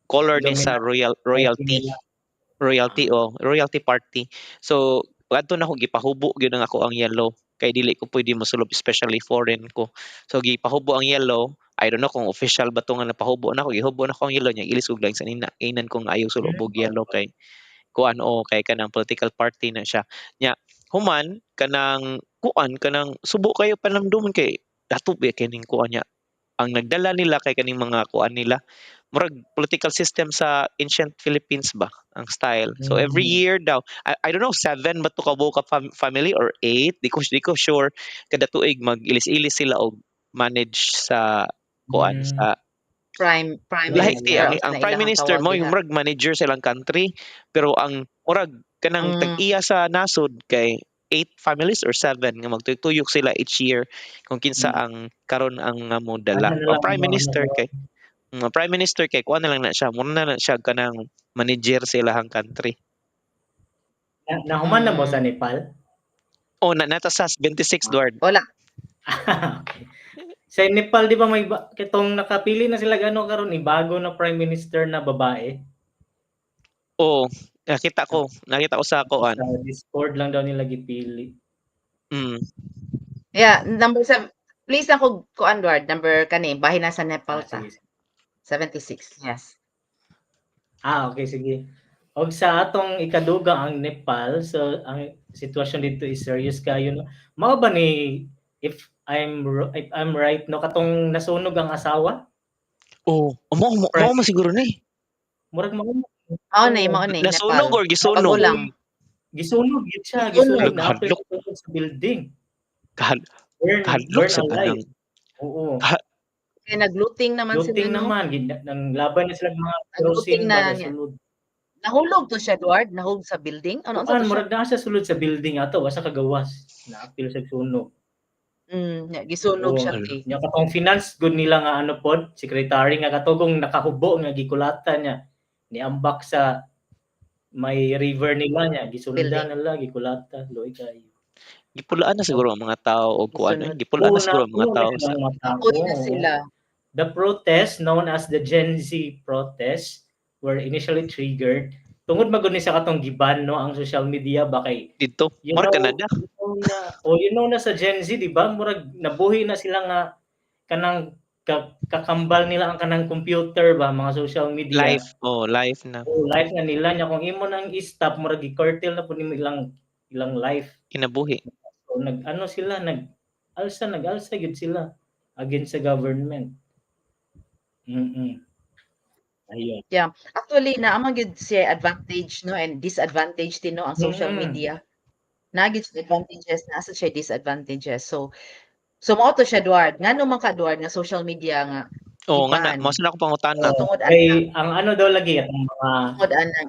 color ni sa royalty royalty o royalty party. So adto na ko, gipahubo gyud ang ako ang yellow kay dili ko pwede mosulob, especially foreign ko. So gipahubo ang yellow. I don't know kung official ba to nga napahubo na ako. Gihubo na ko ang yellow niya, ilis og lain sa nina inan ko nga ayaw sulob og yellow kay kuan o kay kanang political party na siya. Nya human kanang kuan kanang subo kayo panamduman kay dato ba kining kuan niya. Ang nagdala nila kay kaning mga kuan nila, murag political system sa ancient Philippines ba ang style. So every year daw, I don't know, seven ba to kabuok ka family or eight, di ko sure, kada tuig mag-ilis-ilis sila og manage sa kuan sa Prime Lahi Minister ang unsa prime ilahang minister tawag mo diha. yung murag manager sa ilang country, pero ang murag kanang tag-iya sa nasod kay eight families or seven nga magtuyok sila each year kung kinsa ang karon ang nga mo dala. Ano na Ang lang prime mo, ano minister na kay mga prime minister kay kuan na lang na siya, mura na na siya kanang manager sa ilahang country. Nahuman na mo sa Nepal? Oh, na nata sa 26, Edward. Wala. Okay. Sa Nepal, di ba may kitong nakapili na sila gano karon ni bago na prime minister na babae? Oo, nakita ko sa kuan. Sa Discord lang daw nila gipili. Yeah, number 7. Please ako kuan, Edward, number kani bahin na sa Nepal ta. Sige, sige. 76. Yes. Ah, okay, sige. Og sa atong ikaduga ang Nepal, so ang sitwasyon dito is serious kayo, no. Mao ba ni if I'm right, no, katong nasunog ang asawa? Oh, mo mo mo man siguro ni. Murag mao. Mao ni, mao ni Nasunog Nepal. or gisunog? Bago lang. Gisunog gyud siya, gisunog na Hadlok. sa building. Kahadlok Burn sa alive. kanang Oo. Kaya nagluting naman sila, Looting no? naman, nang laban na sila mga Nagluting kerosene na ba sa niya. sulod. Nahulog to siya, Edward? Nahulog sa building? Ano, unsa Kuan, to siya? murag naa sa sulod sa building ato, wasa kagawas. Naapil sa sunog. Nya, gisunog Oo. siya, ti. Nya katong finance good nila nga ano pod, secretary nga katugong nakahubo nga gikulatan niya. Niambak sa may river nila niya, gisundan Building. nila gikulatan, luoy kayo. Gipulaan na siguro ang mga tao og kuan, eh. Gisunod. Gipulaan na Oo, siguro ang mga napulo na tao sila sa ang mga tao. Uy na sila. The protest known as the Gen Z protest were initially triggered tungod magud ni sa katong giban, no, ang social media ba kay didto. you Murag know, Canada. you know na, oh, you know na sa Gen Z, di ba? Murag nabuhi na sila nga kanang kakambal nila ang kanang computer ba, mga social media. Life, oh, life na. Oh, life na nila nya kung imo nang i-stop, murag gi-curtail na pud nimo ilang ilang life. Kinabuhi. So nag ano sila, nag alsa nag-alsa gyud sila against sa government. Ayun. Yeah. Actually, naa man gyud siya advantage, no, and disadvantage din, no, ang social media. Naa gyud siya advantages, naa sa siya disadvantages. So mao to siya, Edward. Ngano man ka, Edward, nga social media nga Oo nga na, giban? mao sa akong pangutana. So, tungod Kay ana. ang ano daw lagi atong mga Tungod ana.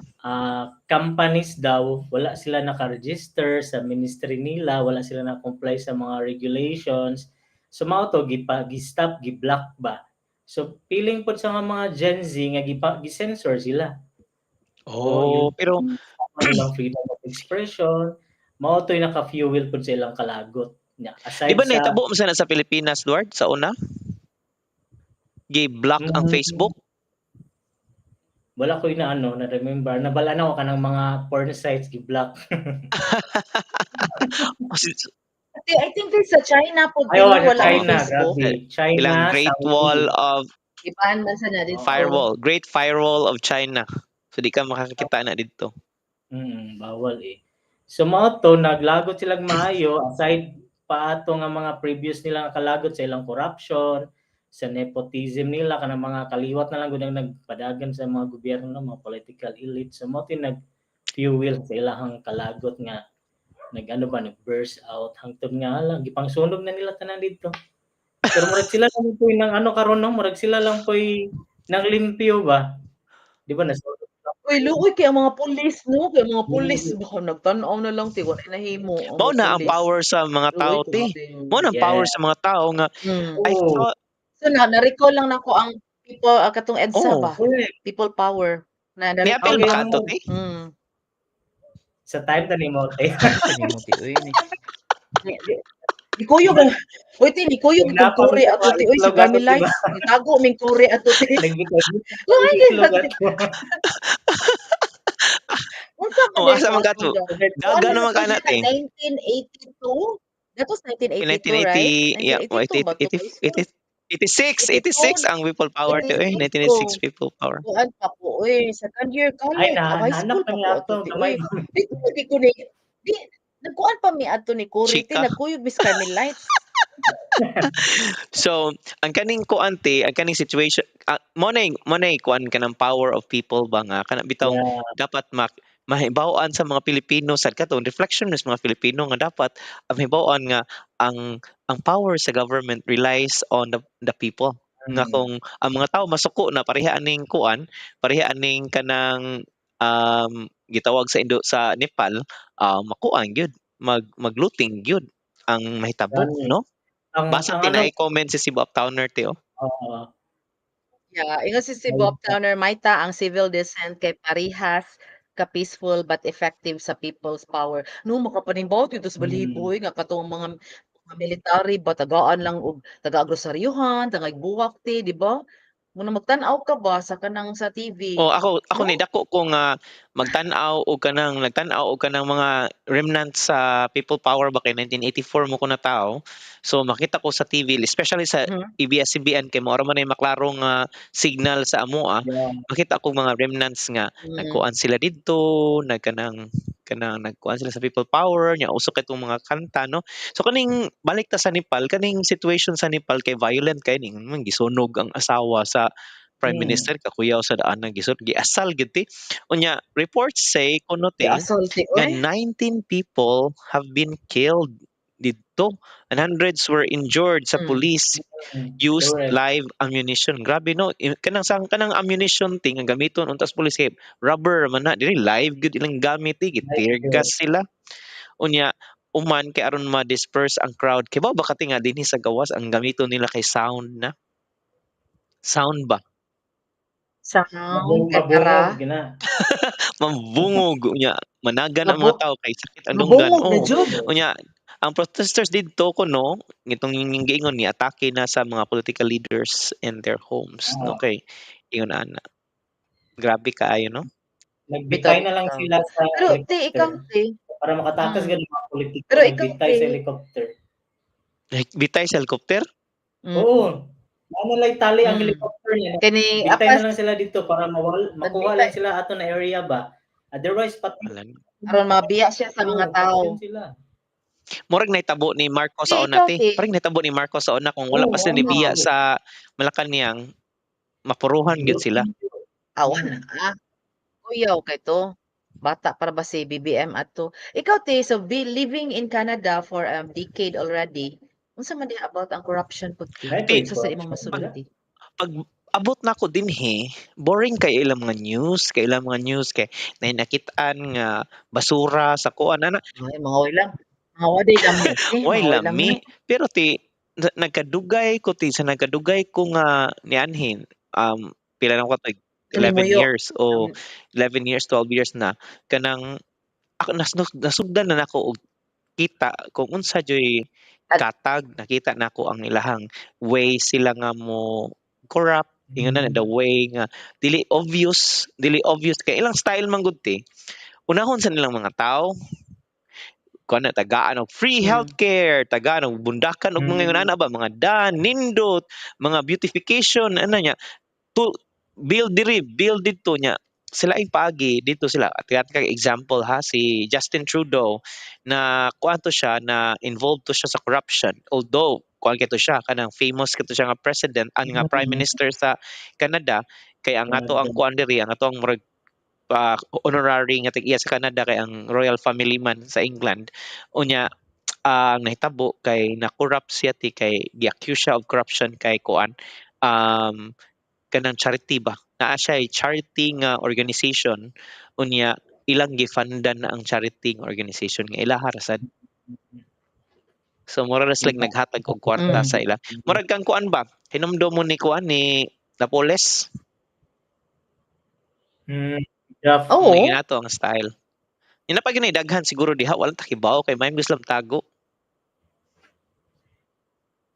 Companies daw wala sila naka-register sa ministry nila, wala sila na-comply sa mga regulations. So mao to gipa gi-stop, gi-block ba. So feeling pod sa mga Gen Z nga gipa gi-censor sila. Oh, pero ilang freedom of expression, mao to'y naka-fuel pod sa ilang kalagot. Nya aside Di ba sa nahitabo man sana sa Pilipinas, Edward, sa una? Gi-block ang Facebook? Wala ko na ano, na remember. Nabala na ako kanang mga porn sites gi-block. I think there's sa China po Ay, din oh, wala ang China, Facebook. grabe. China, Ilang Great Saudi. Wall of Iban man sa na dito. Firewall, Great Firewall of China. So di ka makakita na dito. Bawal eh. So mao to naglagot silang maayo aside pa ato nga mga previous nila nga kalagot sa ilang corruption, Sa nepotism nila, kanang mga kaliwat na lang gud ang nagpadagan sa mga gobyerno, mga political elite. So mao ti nag fuel sa ilahang kalagot nga nag-ano ba, nag-burst out hangtod nga hala, gipangsunog na nila tanan didto. Pero murag sila lang po'y nang ano karon, no, murag sila lang po'y nang limpyo ba. Di ba nasunog? Uy, luoy kay ang mga pulis, no? Kay ang mga pulis baka nagtan-aw na lang ti, wala nahimo ang Mao mga na ang pulis. Power sa mga Luoy tao kay ti. grabe. Mao na ang power sa mga tao nga I thought. So na na-recall lang nako ang people, katong EDSA ba? People power. Na Ni-appeal na-recall ba ko. ka ato ti? Mm. Sa time ta nimo te. Nimo ti oy ni. Nikuyog ang. Uy ti, nikuyog Kung itong kuri ato ti oy sa itlog ato, Grammy diba? Lights. Nitago ming kuri ato ti. Nagbitay Luoy itlog kay. ato. Unsa man Oh, diay asa man sa ka ato to? ga? Daga Kuan naman man ka to na siya te. 1982? That was 1982, right? 1980, yeah, oh, 1982 ba to? 80, 86, 86 82 ang people power to eh, 86 1986 ko. People power. Kuan pa ko oy, second year Ay, college, na high school nahanap pa na ko niya ato ato ti gamay. Oy. Di ko di ko ni di nagkuan pa mi adto ni Cory ti, Chika. nagkuyog mis Carmen Lights. So, ang kaning kuan te, ang kaning situation, mo na kuan kanang power of people ba nga kana bitawng dapat mak mahibaw-an sa mga Pilipino sad katong reflection sa mga Pilipino nga dapat ang mahibaw-an nga ang power sa government relies on the people nga kung ang mga tao masuko na pareha aning kuan, pareha aning kanang gitawag sa Indo, sa Nepal, makuan gyud, maglooting gyud ang mahitabo, Gani. No? Ang Basa ang ti ano naay comment si Cebu Uptowner ti oh. Oo. Yeah, ingon si Cebu Uptowner, "Maita ang civil dissent kay parihas ka peaceful but effective sa people's power." No, makapanimbaw dito sa balibo nga katong mga military ba tagaan lang og taga grosaryuhan, tagay buwak ti, di ba? Muna magtan-aw ka ba sa kanang sa TV, Oh, ako no? ni dako ko nga magtan-aw og kanang nagtan-aw og kanang mga remnants sa people power ba kay 1984 mo ko na tao. So makita ko sa TV, especially sa ABS-CBN kay mao ra man ay maklaro nga signal sa amoa. Makita ko mga remnants nga nagkuan sila didto, nagkanang kanang nagkuan sila sa people power nya uso kay tong mga kanta, no? So kaning balik ta sa Nepal, kaning situation sa Nepal kay violent kay ning man gisunog ang asawa sa prime minister, kakuyaw sa daan nga gisunog, giasal gid ti. Unya reports say kuno te Giasal ti nga oy. 19 people have been killed didto and hundreds were injured sa police used live ammunition. Grabe, no? Kanang sa kanang ammunition ting ang gamiton unta sa police kay rubber man na, dili live gyud ilang gamit eh, tear gas sila. Unya uman kay aron ma-disperse ang crowd, kay ba ka ti nga dinhi sa gawas ang gamiton nila kay sound na. Sound ba? Sound kay Mabungog para gina. Mambungog, unya managan ang mga tao kay sakit ang dunggan. Mabungog na Oh, jud. unya ang protesters didto kuno ngitong giingon ni atake na sa mga political leaders in their homes, no, kay ingon ana. Grabe kaayo, no? Nagbitay Bitaw na lang bitaw. sila sa Pero te, ikaw helicopter. te. Para makatakas gud ang mga politiko, Pero ikaw nagbitay sa te. Helicopter. Bitay sa helicopter? Oo. Naa na lay tali ang helicopter niya. Kani Bitay na apas lang sila dito para mawal makuha Nagbitay lang sila ato na area ba. Otherwise patay. Wala na. Aron mabiya siya sa mga Oo, tao. patayon sila. Murag nahitabo ni Marcos Te, sa una ikaw te. te. Parang nahitabo ni Marcos sa una kung wala pa sila Oo, nibiya mao. sa Malacanang, mapuruhan gyud sila. Aw, ah. Kuyaw kay to. Bata para ba si BBM ato. Ikaw te, so be living in Canada for a decade already. Unsa man diha about ang corruption pud ti? Ay, Te, Unsa sa imong corruption. masulti? Pag abot nako dinhi, boring kay ilang mga news, kay ilang mga news kay nay nakit-an nga basura sa kuan ana. Ay, mga way lang. Mga waday lami te, Way mga way lami. lami. Pero ti nagkadugay ko ti sa nagkadugay ko nga nianhin, pila na ko ka 11 Kalimuyo. years o 11 years, 12 years na kanang ako nasugdan na nako og kita kung unsa juy At katag, nakita nako ang ilahang way sila nga mo corrupt, ingon na the way nga dili obvious kay ilang style man gud ti. Unahon sa nilang mga tao, kuan na tagaan og free healthcare, tagaan og bundakan og mga ingon ana ba, mga dan, nindot, mga beautification ana nya. To build diri, build didto nya. Sila ay paagi dito sila. At kay example ha, si Justin Trudeau na kuan to siya, na involved to siya sa corruption. Although kuan kaayo siya, kanang famous kaayo siya nga president, ang nga prime minister sa Canada, kay ang ato ang kuan diri, ang ato ang murag honorary nga tig-iya sa Canada kay ang royal family man sa England. Unya ang nahitabo kay na-corrupt siya ti, kay gi-accuse siya of corruption kay kuan, kanang charity ba, naa siya charity nga organization, unya ilang gifundan na ang charity nga organization nga ilaha ra sad. So mura ra sila naghatag og kwarta sa ila. Murag kang kuan ba, hinumdom mo ni kuan ni Napoles? Draft. Oo. May ato ang style. Ina pa gani daghan siguro diha, wala ta kibaw kay may gusto lang tago.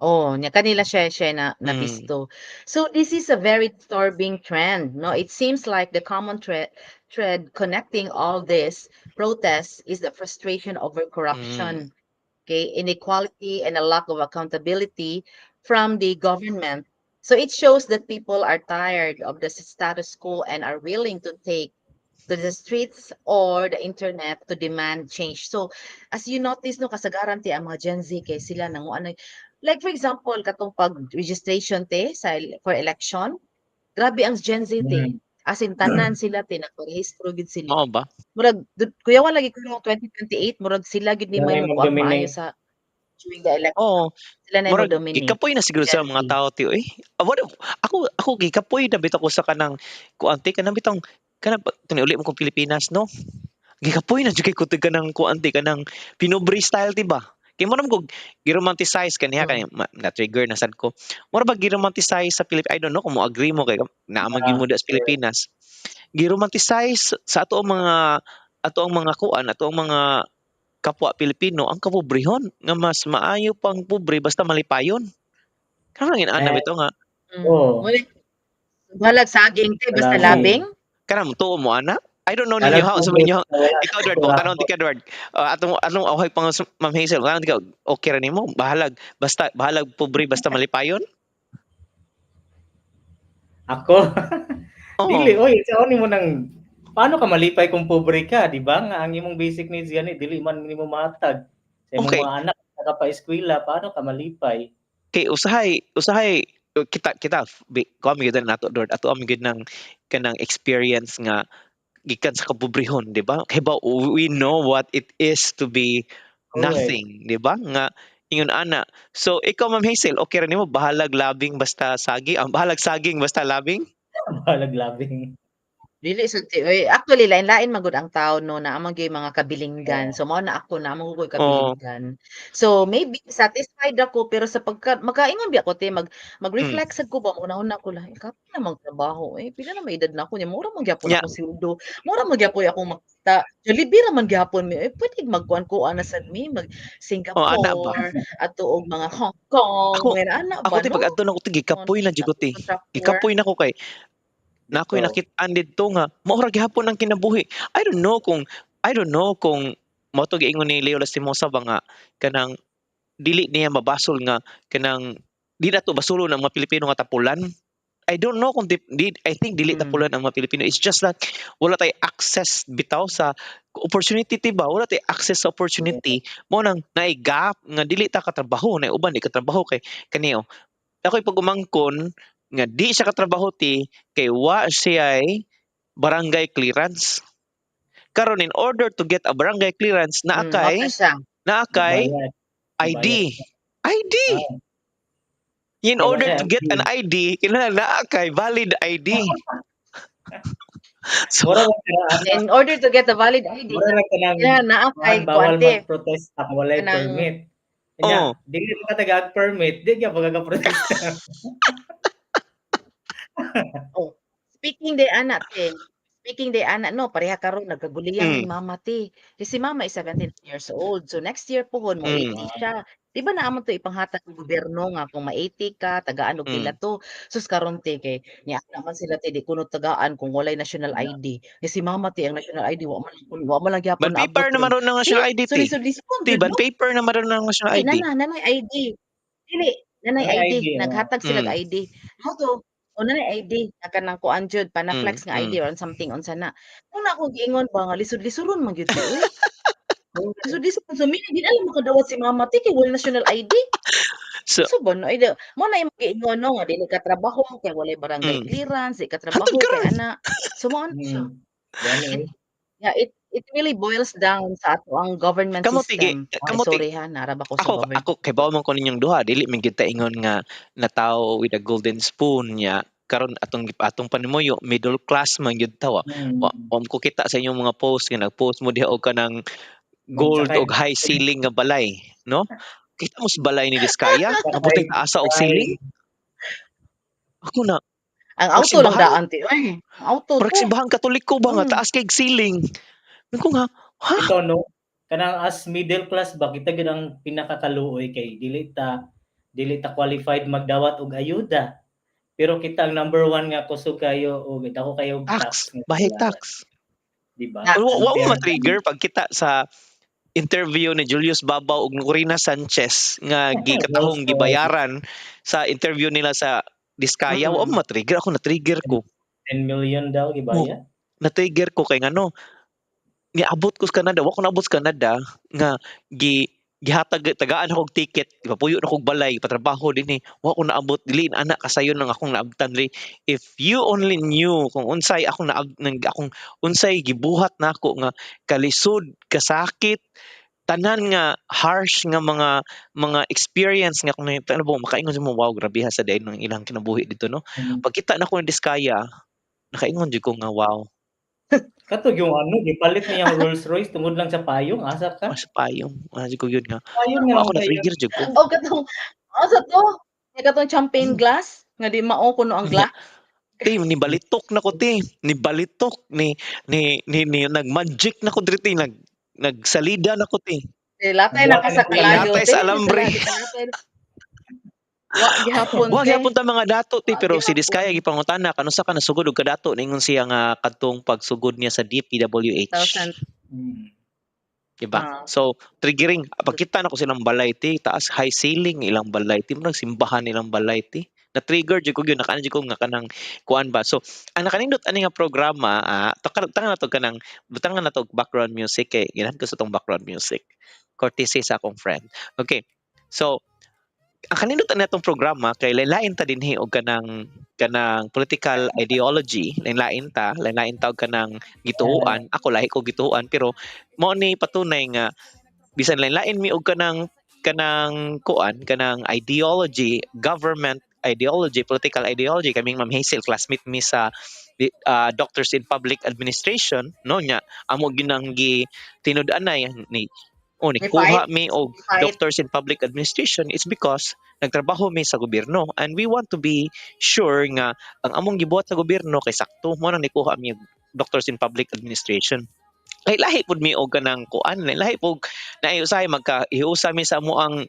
Oh, nya kanila siya na nabisto. So this is a very disturbing trend, no? It seems like the common thread connecting all this protests is the frustration over corruption, okay, inequality and a lack of accountability from the government. So it shows that people are tired of the status quo and are willing to take to the streets or the internet to demand change. So as you notice, no, kasagaran ti ang mga Gen Z kay sila nang ano, like for example katong pag registration te sa for election, grabe ang Gen Z te. As in tanan sila te nagparehistro gid sila. Mao ba? Murag kuyawan lagi kuno 2028, murag sila gid ni Sila may yung mo kuan mag-dominate. maayo sa during the election. Oo. Sila na yung Murag mo-dominate. gikapoy na siguro sa Gen mga Z. tao ti oy. Ah, wala, ako gikapoy na bitaw ko sa kanang kuan ti, kanang bitong kanang kani uli mo kong Pilipinas, no. Gikapoy na jud kay ko kanang kuan ti, kanang pinobre style ti ba. Kay mo kog giromanticize kaniya kani na-trigger na sad ko. Mura ba giromanticize sa Pilip, I don't know kung mo agree mo kay naa man gyud mo sa Pilipinas. Giromanticize sa ato ang mga kuan, ato ang mga kapwa Pilipino ang kapobrehon nga mas maayo pang pobre basta malipayon. Karon lang ana Eh, bitaw nga. Oo. Muli balag saging te basta Lagi. labing. Kanang tuo mo ana? I don't know Balag ninyo ha, unsa pobre man inyo. basta wala Ikaw, Edward, mo tanong ti ka, Edward. Atong anong away pang Ma'am Hazel, tanong ti ka, okay ra nimo? Bahalag basta bahalag pobre basta malipayon? Ako? Oo. Dili oy, sa nimo nang paano ka malipay kung pobre ka, di ba? Nga ang imong basic needs gani dili man nimo mahatag sa imong mga anak ka pa eskwela, paano ka malipay? Kay usahay usahay kita kita kuan gyud nato, Edward, ato am gyud ng kanang experience nga gikan sa kapobrehon, di ba? Kay ba we know what it is to be nothing, di ba? Nga ingon ana. So ikaw, Ma'am Hazel, okay ra nimo bahalag labing basta sagi, ang bahalag saging basta labing? Bahalag labing. Dili sad ti oy, actually lain-lain man gud ang tao, no, naa man gyud mga kabilinggan. So mao na ako, naa man koy kabilinggan. So maybe satisfied ako pero sa pagka makaingon biya ko te, mag-reflect sad ko ba, una-una ko lang, "Kapoy na magtrabaho, eh, pila na may edad na ako niya, mura man gyapon akong sweldo, mura man gyapon akong makita, Jollibee ra man gyapon mi, eh, pwede magkuan-kuan na sad mi, mag Oh, ana ba? Singapore, adto og mga Hong Kong," Ako mga ana ako ba ti no? pag adto nako ti gikapoy na jud ko ti. Gikapoy na ko kay naa ko'y nakit-an didto nga mao ra gihapon ang kinabuhi. I don't know kung mao to giingon ni Leo Lastimosa ba nga kanang dili niya mabasol nga kanang di nato basulon ang mga Pilipino nga tapulan. I don't know kung di, I think dili tapulan ang mga Pilipino. It's just that wala tay access bitaw sa opportunity ti ba? Wala tay access sa opportunity. Mao nang naay gap nga dili ta katrabaho, naay uban di katrabaho kay kaniyo. Ako'y pag-umangkon nga di siya katrabaho ti kay wa siya'y barangay clearance. Karon in order to get a barangay clearance naa Mao kay na siya. Naa kay Bayad. ID. ID. In Di ba order siya to get an ID? ID, kinahanglan naa kay valid ID. So Mura man sila In order to get a valid ID, Mura na kanang kinahanglan naa kay kuan, bawal kuan te. magprotesta kung walay Kanang permit. Kanya Oo. dili mo ka tagaag permit, di gyud ka protesta. Oh, speaking de ana te, speaking de ana no, pareha karon nagkaguliyang ni mama te. Kasi si mama is 79 years old. So next year pohon mo 80 siya. Di ba naa man to ipanghatag ng gobyerno nga kung ma-80 ka, tagaan og pila to. Sus karon te kay niya naman sila te di kuno tagaan kung walay national ID. Kay si mama te ang national ID wa man lang gyapon Ban paper naabot naman ron. ron ng national Te, ID so te. lisod-lisod Ti jud ban no. paper naman ron ng national Di ID. nana nanay ID. Dili, nanay Nanay ID, ID, oo. naghatag sila og ID. Mao to, oh, nanay ID nga kanang kuan jud pana-flex nga ID or something unsa na. Mao na akong giingon ba nga lisod-lisoron man gyud ti oy. Lisod-lisod so meaning di na lang makadawat si mama te kay wala national ID. So So ba no, ay mo na imong giingon, no, nga dili ka trabaho kay walay barangay clearance, di ka trabaho Hantod kay karon. ana. So mao na siya. Gani eh. Yeah, it really boils down sa atoang government Kamo tigi system. Ay, kamo sorry ha, naraba ko sa ako government. Ako kay bawo man ko ninyong duha, dili man gyud ta ingon nga natawo with a golden spoon nya karon atong panimuyo middle class man gyud ta, wa wa ko kita sa inyong mga post nga nag-post mo diha og kanang gold Magsakay og high ceiling nga balay, no? Kita mo sa balay ni Diskaya, Magsakay nga asa og ceiling. Ako na Ang murag auto lang simbahan daan ti ay, ang auto murag to. Simbahang Katoliko ba nga taas kay ceiling. Ko nga, ha? Ito, no, kanang as middle class ba, kita gyud ang pinakakaluoy kay dili ta qualified magdawat og ayuda. Pero kita ang number one nga kusog kayo og dako kayo og Tax, tax nga bahay bayaran. Tax. Di ba? Tax. Wa wa mo Unfair. Ma-trigger pagkita sa interview ni Julius Babao ug Korina Sanchez nga gikatahong Also, gibayaran sa interview nila sa Diskaya, wa mo ma-trigger? Ako, na-trigger ko. 10 million daw Oh, gibayad. Na-trigger ko kay ngano, niabot ko sa Canada, wa ko naabot sa Canada nga gihatag tagaan ako og ticket, gipapuyo na kog balay, patrabaho dinhi. Wa ko naabot, dili ana kasayon ang akong naabtan diri. If you only knew kung unsay akong naab nang akong unsay gibuhat nako nga kalisod, kasakit, tanan nga harsh nga mga experience nga kung ano ba makaingon mo, "Wow, grabeha sa diay ng ilang kinabuhi dito, no?" Pagkita nako ni Diskaya, nakaingon jud ko nga, "Wow." Kato yung ano, gipalit niya ang Rolls Royce tungod lang sa payong, asa ka? Mas payong, jud ko yun nga. Payong nga Ako lang kayo. na-trigger jud ko. Oh, katong asa to? Katong champagne glass nga di mao kuno ang glass. Ti, nibalitok na ko, ti. Nibalitok ni ni ni nag-magic na ko diri, ti, nagsalida na ko, ti. Latay na ka sa kalayo, Latay te. sa alambre. Wa gihapon, Wa te. gihapon ta mga dato, ti, Wa pero si gihapon. Diskaya gipangutana kanusa ka nasugod og kadato, ningon siya nga kadtong pagsugod niya sa DPWH. Thousand. Diba? Ah. So, triggering pagkita nako silang balay, ti, taas high ceiling ilang balay, ti, murag simbahan ilang balay, ti. Na-trigger jud ko gyud, nakaano jud ko nga kanang kuan ba. So, ang nakanindot ani nga programa, tangan na to kanang butangan na to og background music kay ganahan ko sa tong background music. Courtesy sa akong friend. Okay. So, ang kanindot ani atong programa kay lain ta dinhi og kanang political ideology, lain-lain ta og kanang gituoan. Ako, lahi ko gituoan, pero mao ni patunay nga bisan lain-lain mi og kanang kuan, kanang ideology, government ideology, political ideology, kaming Ma'am Hazel, classmate mi sa Doctors in Public Administration, no, nya amo ginang gi tinud-anay ni oh ni Ni kuha fight. Mi og Fight. Doctors in Public Administration is because nagtrabaho mi sa gobyerno and we want to be sure nga ang among gibuhat sa gobyerno kay sakto. Mo nang nikuha mi og Doctors in Public Administration. Kay lahi pud mi og kanang kuan, lahi pud na usahay magkahiusa mi sa amoang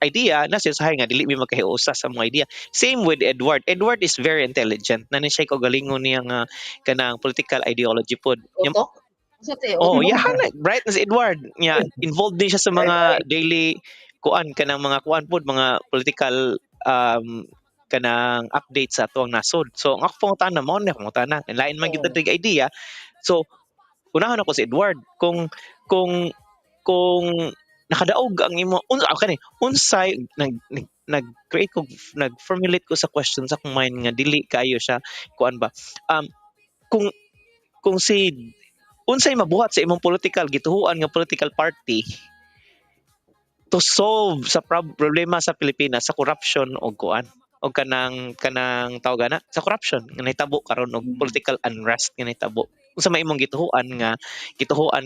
idea na siya usahay nga dili mi magkahiusa sa mga idea. Same with Edward. Edward is very intelligent na ni siya kaugalingon niya nga kanang political ideology pod. Utok? Unsa te? Oh, Utok? yeah, na, bright na si Edward. Yeah, involved din siya sa mga daily kuan, kanang mga kuan pod, mga political kanang update sa atuang nasod. So ang ako pangutana mao na pangutana, lain man gyud Oo. oh idea. So unahon ako si Edward kung nakadaog ang imo unsa kani unsay nag nag nag-create ko, nag-formulate ko sa question sa akong mind nga dili kaayo siya kuan ba, kung si unsay mabuhat sa imong political gituhuan nga political party to solve sa problema sa Pilipinas sa corruption og kuan og kanang tawag ana sa corruption nga nahitabo karon og political unrest nga nahitabo? Unsa may imong gituhuan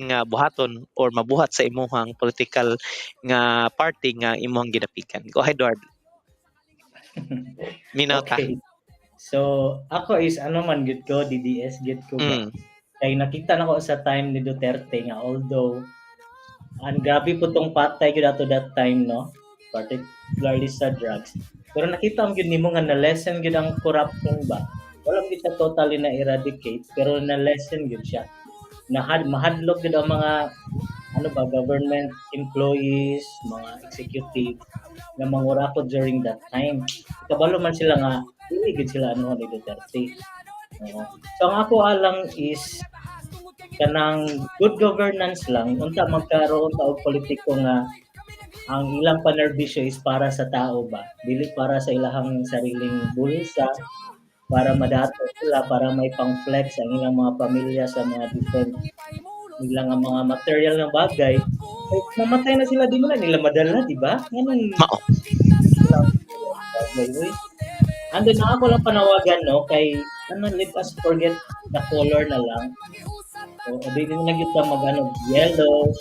nga buhaton or mabuhat sa imong political nga party nga imong ginapikan? Go ahead, Edward. Minaw ta. Okay. So, ako is ano man gyud ko, DDS gyud ko ba. Kay nakita nako sa time ni Duterte nga although ang grabe po tong patay gyud ato that time, no, particularly sa drugs, pero nakita ang gyud nimo nga na lessen gyud ang corruption ba. Wala gyud siya totally na eradicate, pero na lessen gyud siya. Nahad mahadlok gyud ang mga ano ba, government employees, mga executive nga mangurakot during that time. Kabalo man sila nga dili gyud sila ano ni Duterte. Oo. So ang ako alang is kanang good governance lang unta magkaroon ta og politiko nga Ang ilang panerbisyo is para sa tao ba, dili para sa ilahang sariling bulsa, para madato sila, para may pang-flex ang ilang mga pamilya sa mga different ilang nga mga material nga bagay. Eh, mamatay na sila, di man na nila madala, di ba? Nganong Mao. Bagay, uy. And then ako lang panawagan, no, kay ano, let us forget the color na lang. O di na gyud ta mag ano, yellow,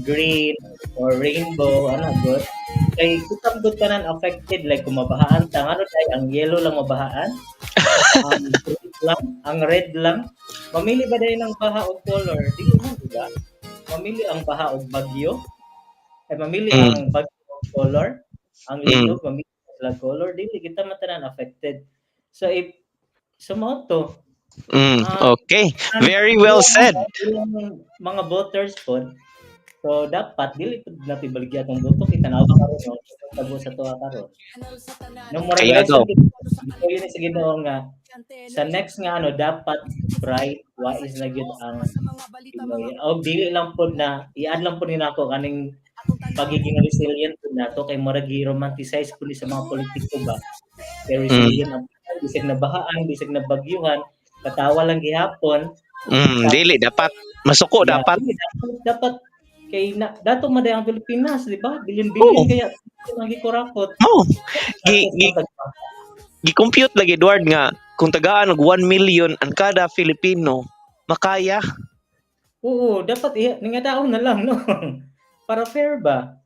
green or rainbow, ano good. Kay kita gud tanan affected, like kung mabahaan ta, ano kay ang yellow lang mabahaan? Ang green lang, ang red lang. Mamili ba dahil ang baha og color? Dili man, di ba? Mamili ang baha og bagyo. Ay, mamili ang bagyo og color. Ang linog, mamili sila color. Dili kita man tanan affected. So if so mao to. Ah, Okay. Very well said. Ilang mga voters pod. So dapat dili pud natin baligya atong boto, kita na karon, no, tabo sa tuwa karon. No, murag Kaya lesson daw. Gid yun sa Ginoo nga sa next nga ano, dapat bright wise na gyud ang Pinoy. O dili lang pod na i-add lang pod ni nako kaning pagiging resilient pod nato, kay murag gi-romanticize pod ni sa mga politiko ba. Kay resilient ang Pinoy, bisag nabahaan, bisag nabagyuhan, katawa lang gihapon. Dili dapat masuko Yeah, dapat. Dili, dapat dapat kay na, dato man ang Pilipinas, di ba? Bilyon-bilyon kaya ang gikurakot. Oh. Gi gi gi-compute lagi, Edward, nga kung tagaan og 1 million ang kada Filipino, makaya. Oo, dapat iya nga daon na lang, no. Para fair ba?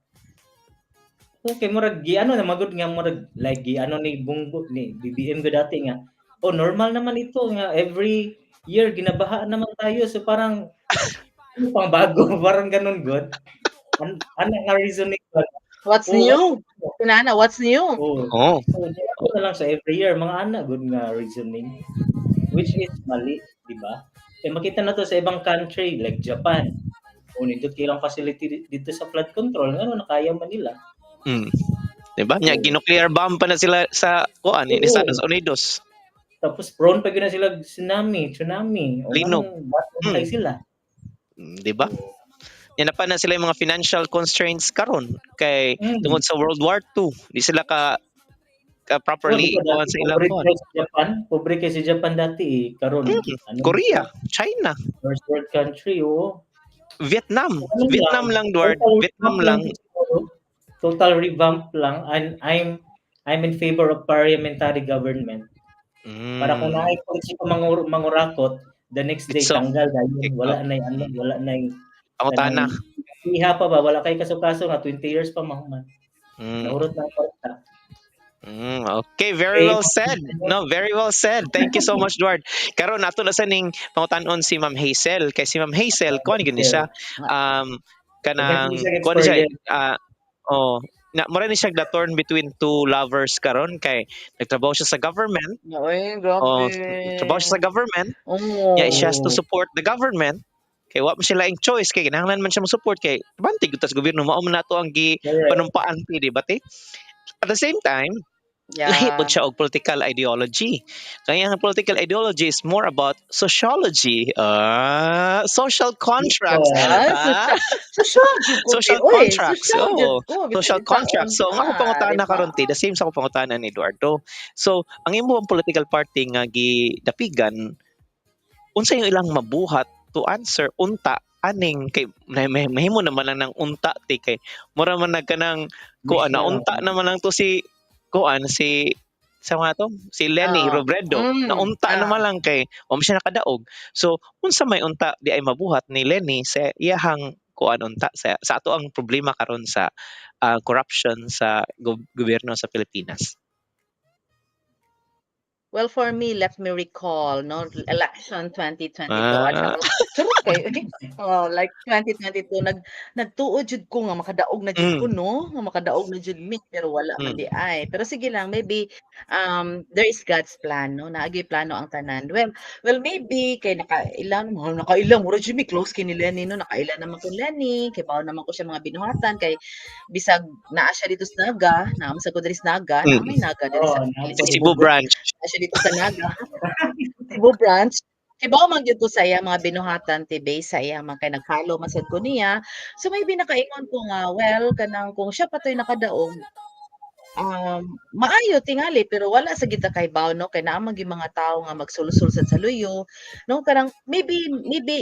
Okay, murag gi ano na magud nga murag like gi ano ni Bongbong, ni BBM ko dati nga. Oh, normal naman ito nga every year ginabahaan naman tayo, so parang ano pang bago, parang ganun gud. Ana nga reasoning ba? What's new? Kunana, what's new? Oo. Oh. So, ako na lang sa every year mga ana gud nga reasoning, which is mali, di ba? Kaya makita na to sa ibang country like Japan. O nindot kay facility dito sa flood control, ngano nakaya man nila? Diba? Nya gi-nuclear bomb pa na sila sa kuan ni Estados Unidos. Tapos prone pa gyud na sila tsunami, tsunami. O Linog. anong batay sila. Di ba? Yan na pa na sila yung mga financial constraints karon kay tungod sa World War II, di sila ka properly Oh, di ba kuan dati, sa ilang pobre kuan. kay si Japan, pobre kay si Japan dati eh. Karon ano, Korea, China, first world country, oo. Vietnam. Ano Vietnam lang, Edward. Total Vietnam revamp lang. Siguro. Total revamp lang, and I'm in favor of parliamentary government. Para kung naay politiko mangurakot, the next day It's so tanggal dayon, wala na ano, wala na Pangutana. Iha pa ba, wala kay kaso-kaso nga 20 years pa mahuman. Nahurot na ang kwarta. Okay, very well said. No, very well said. Thank you so much, Edward. Karon nato na sa ning pangutanon si Ma'am Hazel. Kay si Ma'am Hazel, kuan gyud ni siya. Kanang kuan ni siya, oh, na mura ni siya the torn between two lovers karon kay nagtrabaho siya sa government. Ay, grabe. Oh, trabaho siya sa government. Oo. Yeah, she has to support the government. Kay wa man siya laing choice kay kinahanglan man siya mo support kay bantay gyud ta sa gobyerno, mao man nato ang gi panumpaan ti, di ba ti? At the same time, lahi pod siya og political ideology. Kaya ang political ideology is more about sociology. Ah, social contracts. Ah, Ah, social jud ko, social oy, contracts. Social jud Oo. ko, bisan Social unsaon contracts. So, ang ako ka, pangutana diba? karon ti, the same sa ako pangutana ni Eduardo. So, ang imong political party nga gidapigan, unsa yung ilang mabuhat to answer unta aning kay mahimo naman lang ng unta ti, kay mura man nagkanang kuan na unta naman lang to si kuan si sa mga to si Leni Robredo, na unta naman lang kay wa man siya nakadaog. So unsa may unta di ay mabuhat ni Leni sa iyahang kuan unta sa ato ang problema karon sa corruption sa gobyerno sa Pilipinas? Well, for me, let me recall, no, election 2022. Ah. Charot kayo. Oh, like 2022, nagtuo jud ko nga makadaog na jud ko, no? Nga makadaog na jud mi, pero wala man di ay. Pero sige lang, maybe there is God's plan, no? Naagi plano ang tanan. Well, maybe kay nakailang, oh, nakailang mura jud mi close kay ni Leni, no? Nakaila naman ko Leni, kay bawo naman ko siya mga binuhatan kay bisag naa siya dito sa Naga, naa man sa ko diri sa Naga, naa may Naga diri sa Oh, naa Sa Cebu branch. Naa siya dito sa Naga. Cebu branch. Kibaw man gyud ko sa iyang mga binuhatan ti, base sa iyang mga kay nag-follow man sad ko niya. So maybe nakaingon ko nga, well, kanang kung siya pa to'y nakadaog, maayo tingali, pero wala sa kita kahibaw, no, kay naa man gyud mga tawo nga magsulsul sad sa luyo, no, kanang maybe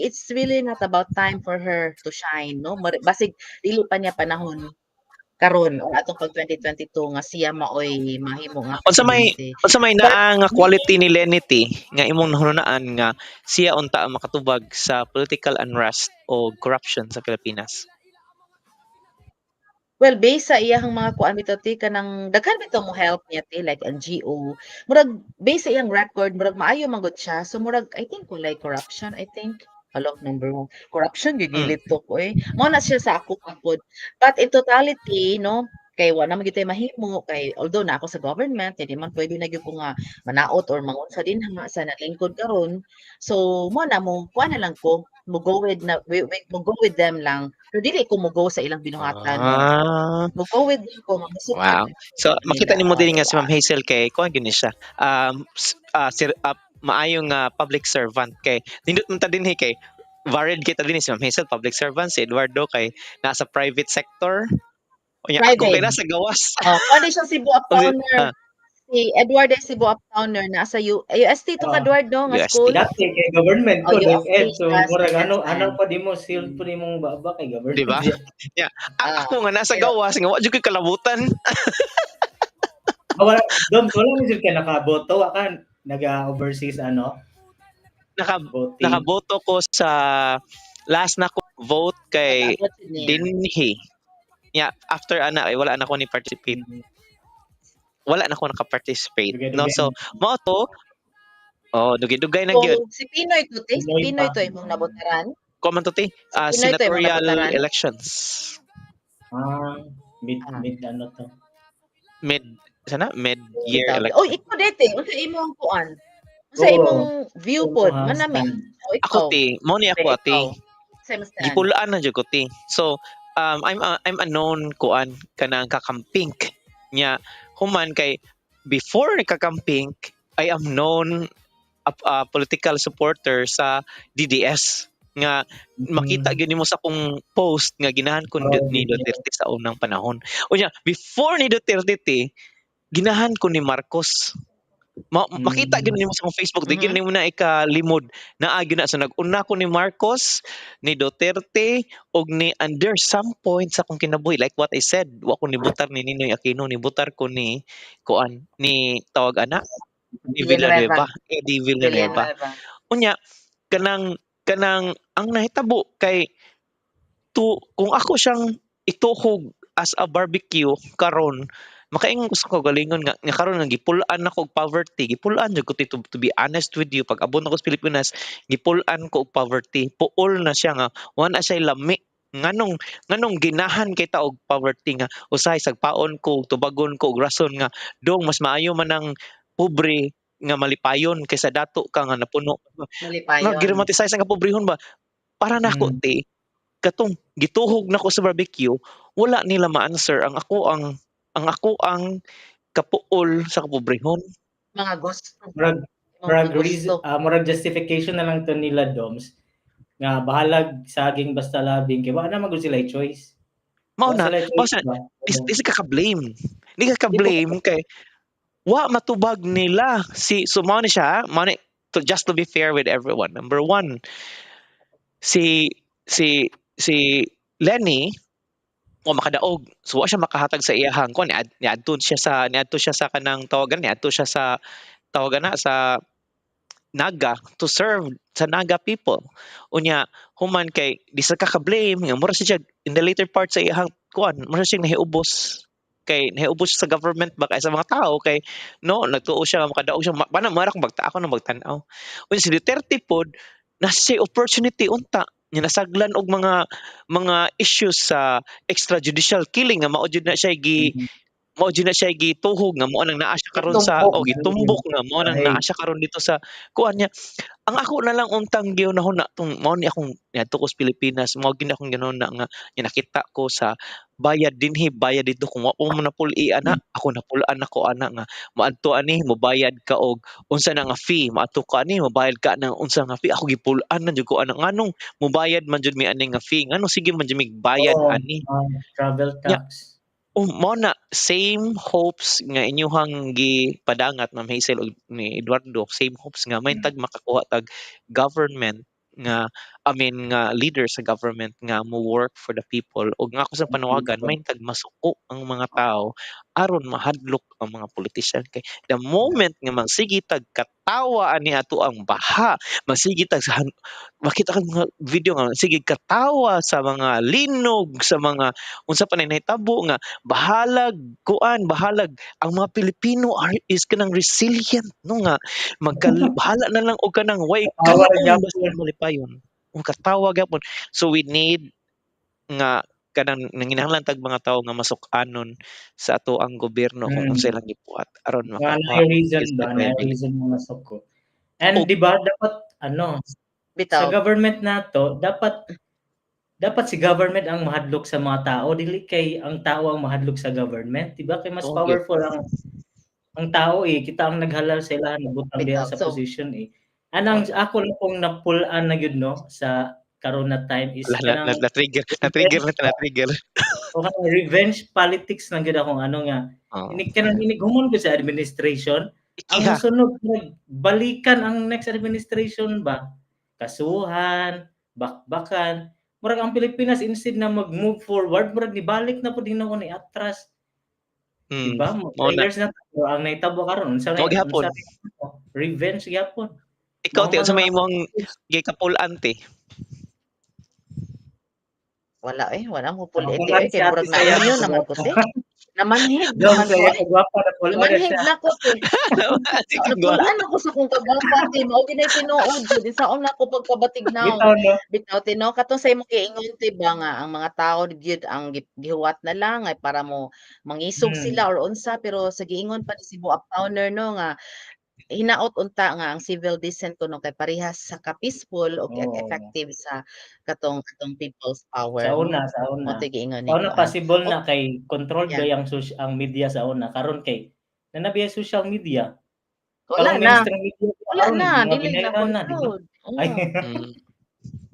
it's really not about time for her to shine, no, basig dili pa niya panahon karon or atong pag 2022 nga siya maoy mahimo nga presidente. Unsa may But naa nga quality ni Leni ti nga imong nahununaan nga siya unta ang makatubag sa political unrest o corruption sa Pilipinas? Well, based sa iyahang mga kuan bitaw ti, kanang daghan bitaw mo help niya ti, like NGO. Murag based sa iyang record, murag maayo man gud siya. So murag I think walay corruption, I think. Hala, number one. Corruption gyud gilito ko eh. Mao na siya sa ako pod. But in totality, no, kay wa naman gyud tay mahimo kay although na ako sa government, hindi man pwede na gyud ko nga manaot or mangunsa dinha sa nalingkod karon. So mo na mo kuan na lang ko, mo go with na we, mo go with them lang. Pero dili ko mo go sa ilang binuhatan, no. Mo go with them ko, mo Wow. So makita nila, nimo oh, diri nga si diba? Ma'am Hazel kay kuan gyud ni siya. Maayo nga public servant kay nindot man ta dinhi kay varied kita dinhi, si Ma'am Hazel public servant, si Eduardo kay nasa private sector. Unya ako kay Private. Nasa gawas. Oh, kuan siya, Cebu Uptowner. Si Edward ay Cebu Uptowner, nasa UST to ka, Edward, no, nga UST. school. Dati kay government Oh, ko, UST DepEd. So siya sa murag ano GenSan. Ano pa di mo sealed po nimong baba kay government. Di ba? Yeah. Ako nga nasa gawas nga wa jud koy kalabutan. Ah, wala, Doms, wala mo jud ka nakaboto, wa ka naga overseas ano? Voting. Nakaboto ko sa last na ko vote kay Nakaabot siya niya. dinhi. Yeah, after ana ay wala na ko ni participate. Wala na ko naka-participate. No, Dugay-dugay. So mao to. Oh, dugay-dugay na So, gyud. si PNoy to, te, si Pinoy Pinoy pa. to imong nabotaran? Ko man to te, Si PNoy to imong senatorial nabotaran? elections. Ah, mid mid ano to. Mid sana mid year Bitaw. election. Oy, ikaw dete, unsa imong kuan? Unsa imong view pod? Imo, Manami. stand. O ikaw. Ako ti, mo ni ako Ikaw. ati. Sa imong stand. Gipulaan na jud ko ti. So I'm a known kuan kanang kakampink nya, human kay before kakampink I am known a political supporter sa DDS nga makita gyud nimo sa akong post nga ginahan ko ni DDS. Duterte sa unang panahon. Unya before ni Duterte ti, ginahan ko ni Marcos. Makita gyud nimo sa akong Facebook, di gyud nimo na ikalimod naa gyud na. So nag-una ko ni Marcos, ni Duterte og ni under some point sa akong kinabuhi, like what I said, wa ko nibutar ni Ninoy Aquino, nibutar ko ni kuan ni tawag ana ni Villanueva. Villanueva, Eddie Villanueva. Villanueva. Unya kanang ang nahitabo kay to kung ako siyang ituhog as a barbecue karon, makaingon ko sa kaugalingon nga karon nga gipul-an nako og poverty, gipul-an jud ko to be honest with you, pag abot nako sa Pilipinas, gipul-an ko og poverty, puol na siya nga wa na siya lami. Nganong ginahan kay ta og poverty nga usahay sagpaon ko, tubagon ko og rason nga dong mas maayo man ang pobre nga malipayon kaysa dato ka nga napuno nga Malipayon. Giromanticize ang kapobrehon ba para nako ti. Katong gituhog nako sa barbecue, wala nila ma-answer ang ako ang kapuol sa kapobrehon. Mga gusto. Murag Mga murag gusto. reason, murag justification na lang to nila, Doms, nga bahalag saging basta labing kay wala na man gud sila choice. Mao Wala na sila mao choice sa ba? di ka ka-blame, di ka ka-blame kay wa matubag nila si, so mao ni siya, mao ni to, just to be fair with everyone. Number one, si Leni wa makadaog, so wa siya makahatag sa iyahang kuan, niadto siya sa kanang tawagan, niadto siya sa tawagan na sa Naga to serve sa Naga people. Unya human kay di sa ka-blame nga mura siya in the later part sa iyahang kuan, mura siya nahiubos kay nahiubos siya sa government ba kay sa mga tao kay no nagtuo siya nga makadaog siya bana mara kung bagta ako na magtan-aw. Unya si Duterte pod na siya opportunity unta nga nasaglan og mga issues sa extrajudicial killing nga mao jud na siya gi Mao jud na siya gituhog nga mao nang naa siya karon sa Gitumbok. O gitumbok nga mao nang Ay. Naa siya karon dito sa kuan niya. Ang ako na lang untang gihunahuna tong mao ni akong niadto ko sa Pilipinas, mao gyud akong gihunahuna nga nakita ko sa bayad dinhi, bayad didto, kung wa mo napul-i ana, ako napul-an ako ana nga moadto ani mobayad ka og unsa na nga fee, moadto ka ani mobayad ka ng unsa nga fee. Ako gipul-an na jud ko ana, nganong mobayad man jud mi ani nga fee, nganong sige man jud mig bayad Oo, ani? Travel Nya tax. Oh, mao na same hopes nga inyuhang gipadangat, Ma'am Hazel ug ni Eduardo, same hopes nga may tag makakuha tag government nga, I mean, nga leader sa government nga mo work for the people ug nga ako sa panawagan may tag masuko ang mga tao aron mahadlok ang mga politician, kay the moment nga magsige tag katawa ani ato ang baha, magsige tag sa makita kag mga video nga sige katawa sa mga linog, sa mga unsa pa nay nahitabo, nga bahalag kuan, bahalag ang mga Pilipino are is kanang resilient, no, nga magkal bahala na lang og kanang way Katawa ra kaon gyapon. Basta malipayon o katawa gyapon. So we need nga kanang nanginahanglan tag mga tawo nga masuk-anon sa ato ang gobyerno kung unsa ilang gibuhat aron Nga makakuha naay reason is ba, naay reason nga masuko. And di ba dapat ano, sa Bitaw. Government nato dapat si government ang mahadlok sa mga tao, dili kay ang tao ang mahadlok sa government, di ba? Kay mas powerful ang tao eh, kita ang naghalal sa ilahan, nabutang diha Bitaw. sa So position eh. Anang ako lang pong napul-an na gyud, no, sa karon na time is Wala, kanang na-trigger, na-trigger na, na-trigger. O kanang revenge politics lang gyud akong ano nga. Oo. Inig kanang inig humon ko sa administration, ang Ikiha. mosunod balikan ang next administration ba? Kasuhan, bakbakan. Murag ang Pilipinas, instead na mag-move forward, murag nibalik na pud hinuon ni atras. Di ba? Mao na. Years na to, ang nahitabo karon unsa Mao gihapon. Unsa revenge gyapon. Ikaw, Mao te, man unsa may ang imong gikapul-an, te? Wala eh, wala mo pul Ako eh, nga eh, si kay Ate murag Saya, na naman ko te. Namanhid Dong naman ko saya eh. kagwapa na pul-an na Namanhid siya. na ko te. Sige, go. Napulaan ako sa kong kagwapa te, mao gyud tinuod jud saon na ako pagkabatignaw. Bitaw, no? Bitaw te, no, katong sa imong giingon te ba nga ang mga tao gyud ang gihuwat na lang ay para mo mangisog sila or unsa, pero sa giingon pa ni Cebu Uptowner, no, nga hinaot unta nga ang civil dissent kuno kay parehas sa ka peaceful o effective sa katong people's power, Sa no? una, sa una. Mao to'y giingon ni Sa una kuan. possible Oh, na kay controlled ang ang media sa una, karon kay nanabi ang social media. Wala Karong na. mainstream media Wala karon na, mga dili na binayran na, di ba? controlled. Ay.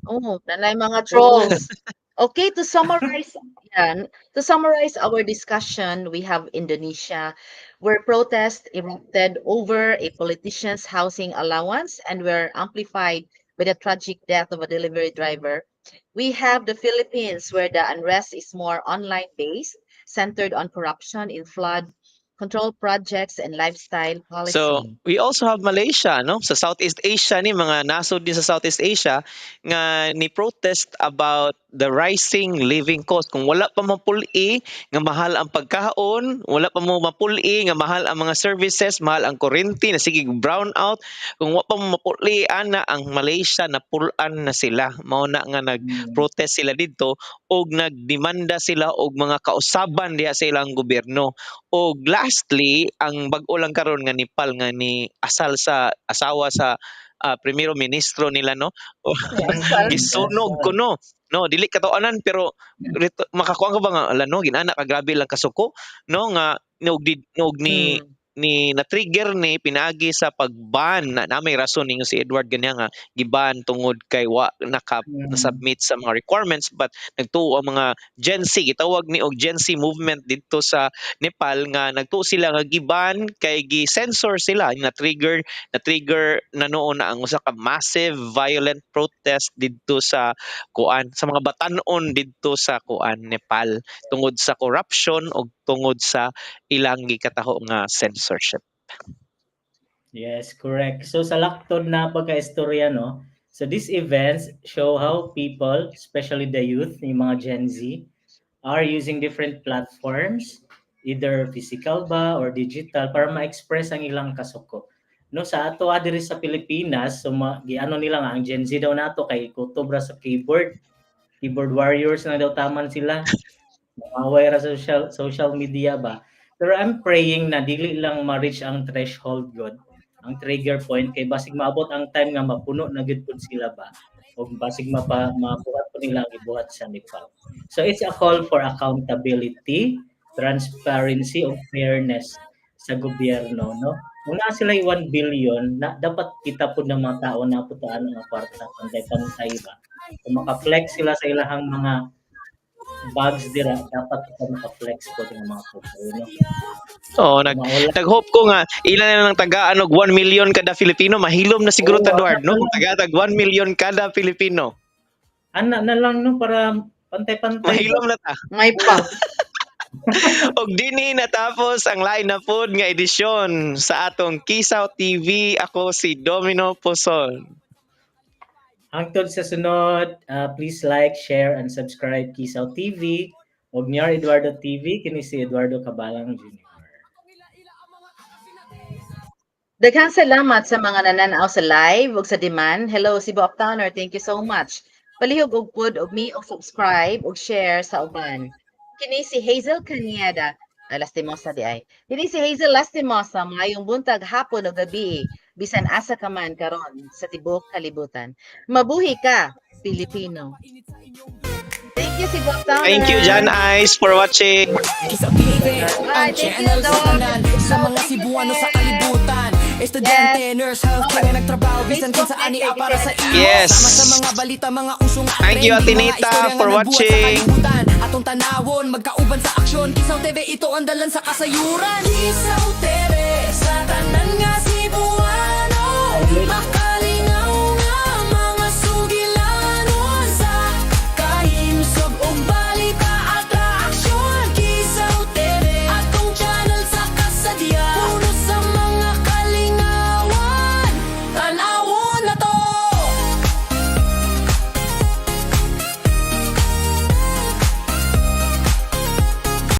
Oo. Oo, nanay mga trolls. Okay, to summarize, yan, to summarize our discussion, we have Indonesia, where protests erupted over a politician's housing allowance and were amplified by the tragic death of a delivery driver. We have the Philippines, where the unrest is more online based, centered on corruption in flood control projects and lifestyle So, policy. We also have Malaysia, no? Sa Southeast Asia ni mga nasod din sa Southeast Asia nga ni protest about the rising living cost. Kung wala pa mapul-i nga mahal ang pagkaon, wala pa mo mapul-i nga mahal ang mga services, mahal ang kuryente, na sige brown out. Kung wa pa mo mapul-i ana, ang Malaysia napul-an na sila. Mao na nga nag-protest sila didto og nagdemanda sila og mga kausaban diha sa ilang gobyerno. Og lastly, ang bag-o lang karon nga Nepal nga ni asal sa asawa sa primero ministro nila, no, gisunog kuno, no? Dili katoanan pero makakuha ka ba nga ala, no, ginana ka grabe lang kasuko, no, nga nog ni ni na-trigger ni pinaagi sa pagban na may rason ninyo si Edward ganyan nga giban tungod kay wa naka na-submit sa mga requirements, but nagtuo ang mga Gen Z, gitawag ni og Gen Z movement didto sa Nepal, nga nagtuo sila nga giban kay gi-censor sila. Na trigger na noon na ang usa ka massive violent protest didto sa kuan, sa mga batan-on didto sa kuan, Nepal, tungod sa corruption ug tungod sa ilang gikataho nga censorship. Yes, correct. So sa laktod na pagka-istorya, no? So these events show how people, especially the youth, yung mga Gen Z, are using different platforms, either physical ba or digital, para ma-express ang ilang kasuko. No, sa ato diri sa Pilipinas, so giano nila nga ang Gen Z daw nato kay kutob ra sa keyboard. Keyboard warriors na daw taman sila. Away ra sa social social media ba. Pero I'm praying na dili lang ma-reach ang threshold gud, ang trigger point, kay basig maabot ang time nga mapuno na gyud pud sila ba o basig mabuhat po nila ang gibuhat sa Nepal. So it's a call for accountability, transparency ug fairness sa gobyerno, no? Kung naa sila 1 billion na dapat kita pud ng mga tao na putaan ang kwarta pantay-pantay ba. Kung maka-flex sila sa ilahang mga bags dira, dapat kita maka-flex po ng mga pobre, no? Oo, Mawala. Nag-hope ko nga ila na lang tagaan og 1 million kada Filipino, mahilom na siguro Oo, ta, Edward, ana no? na Kung lang. taga tag 1 million kada Filipino. Ana na lang, no, para pantay-pantay ba. Mahilom na ta. May pa. Og dinhi natapos ang lain na pod nga edisyon sa atong Kisaw TV. Ako si Domino Poson. Hangtod sa sunod, please like, share, and subscribe Kisaw TV ug Nyor Eduardo TV. Kini si Eduardo Cabalang Jr. Daghang salamat sa mga nananaw sa live ug sa demand. Hello, Cebu Uptowner. Thank you so much. Palihog og pud og mi og subscribe ug share sa uban. Kini si Hazel Canieda. Ay, Lastimosa di ay. Kini si Hazel Lastimosa, maayong buntag, hapon o gabi. Bisan asa ka man karon sa tibuok kalibutan. Mabuhi ka, Pilipino. Thank you, Cebu Uptowner. Thank you, John Ice, for watching. Kisaw TV, Bye, ang thank you, channel sa Dok. tanan, sa mga Thank you, Cebuano sa Ted. kalibutan. Estudyante, nurse, healthcare nga nagtrabaho bisan Facebook kinsa ani message, para sa imo. Yes. Sama sa mga balita, mga usong Thank you, trending, mga Atinita, istorya nga for nagbuhat sa watching. kalibutan. Atong tanawon, magkauban sa aksyon. Kisaw TV, ito ang dalan sa kasayuran. Kisaw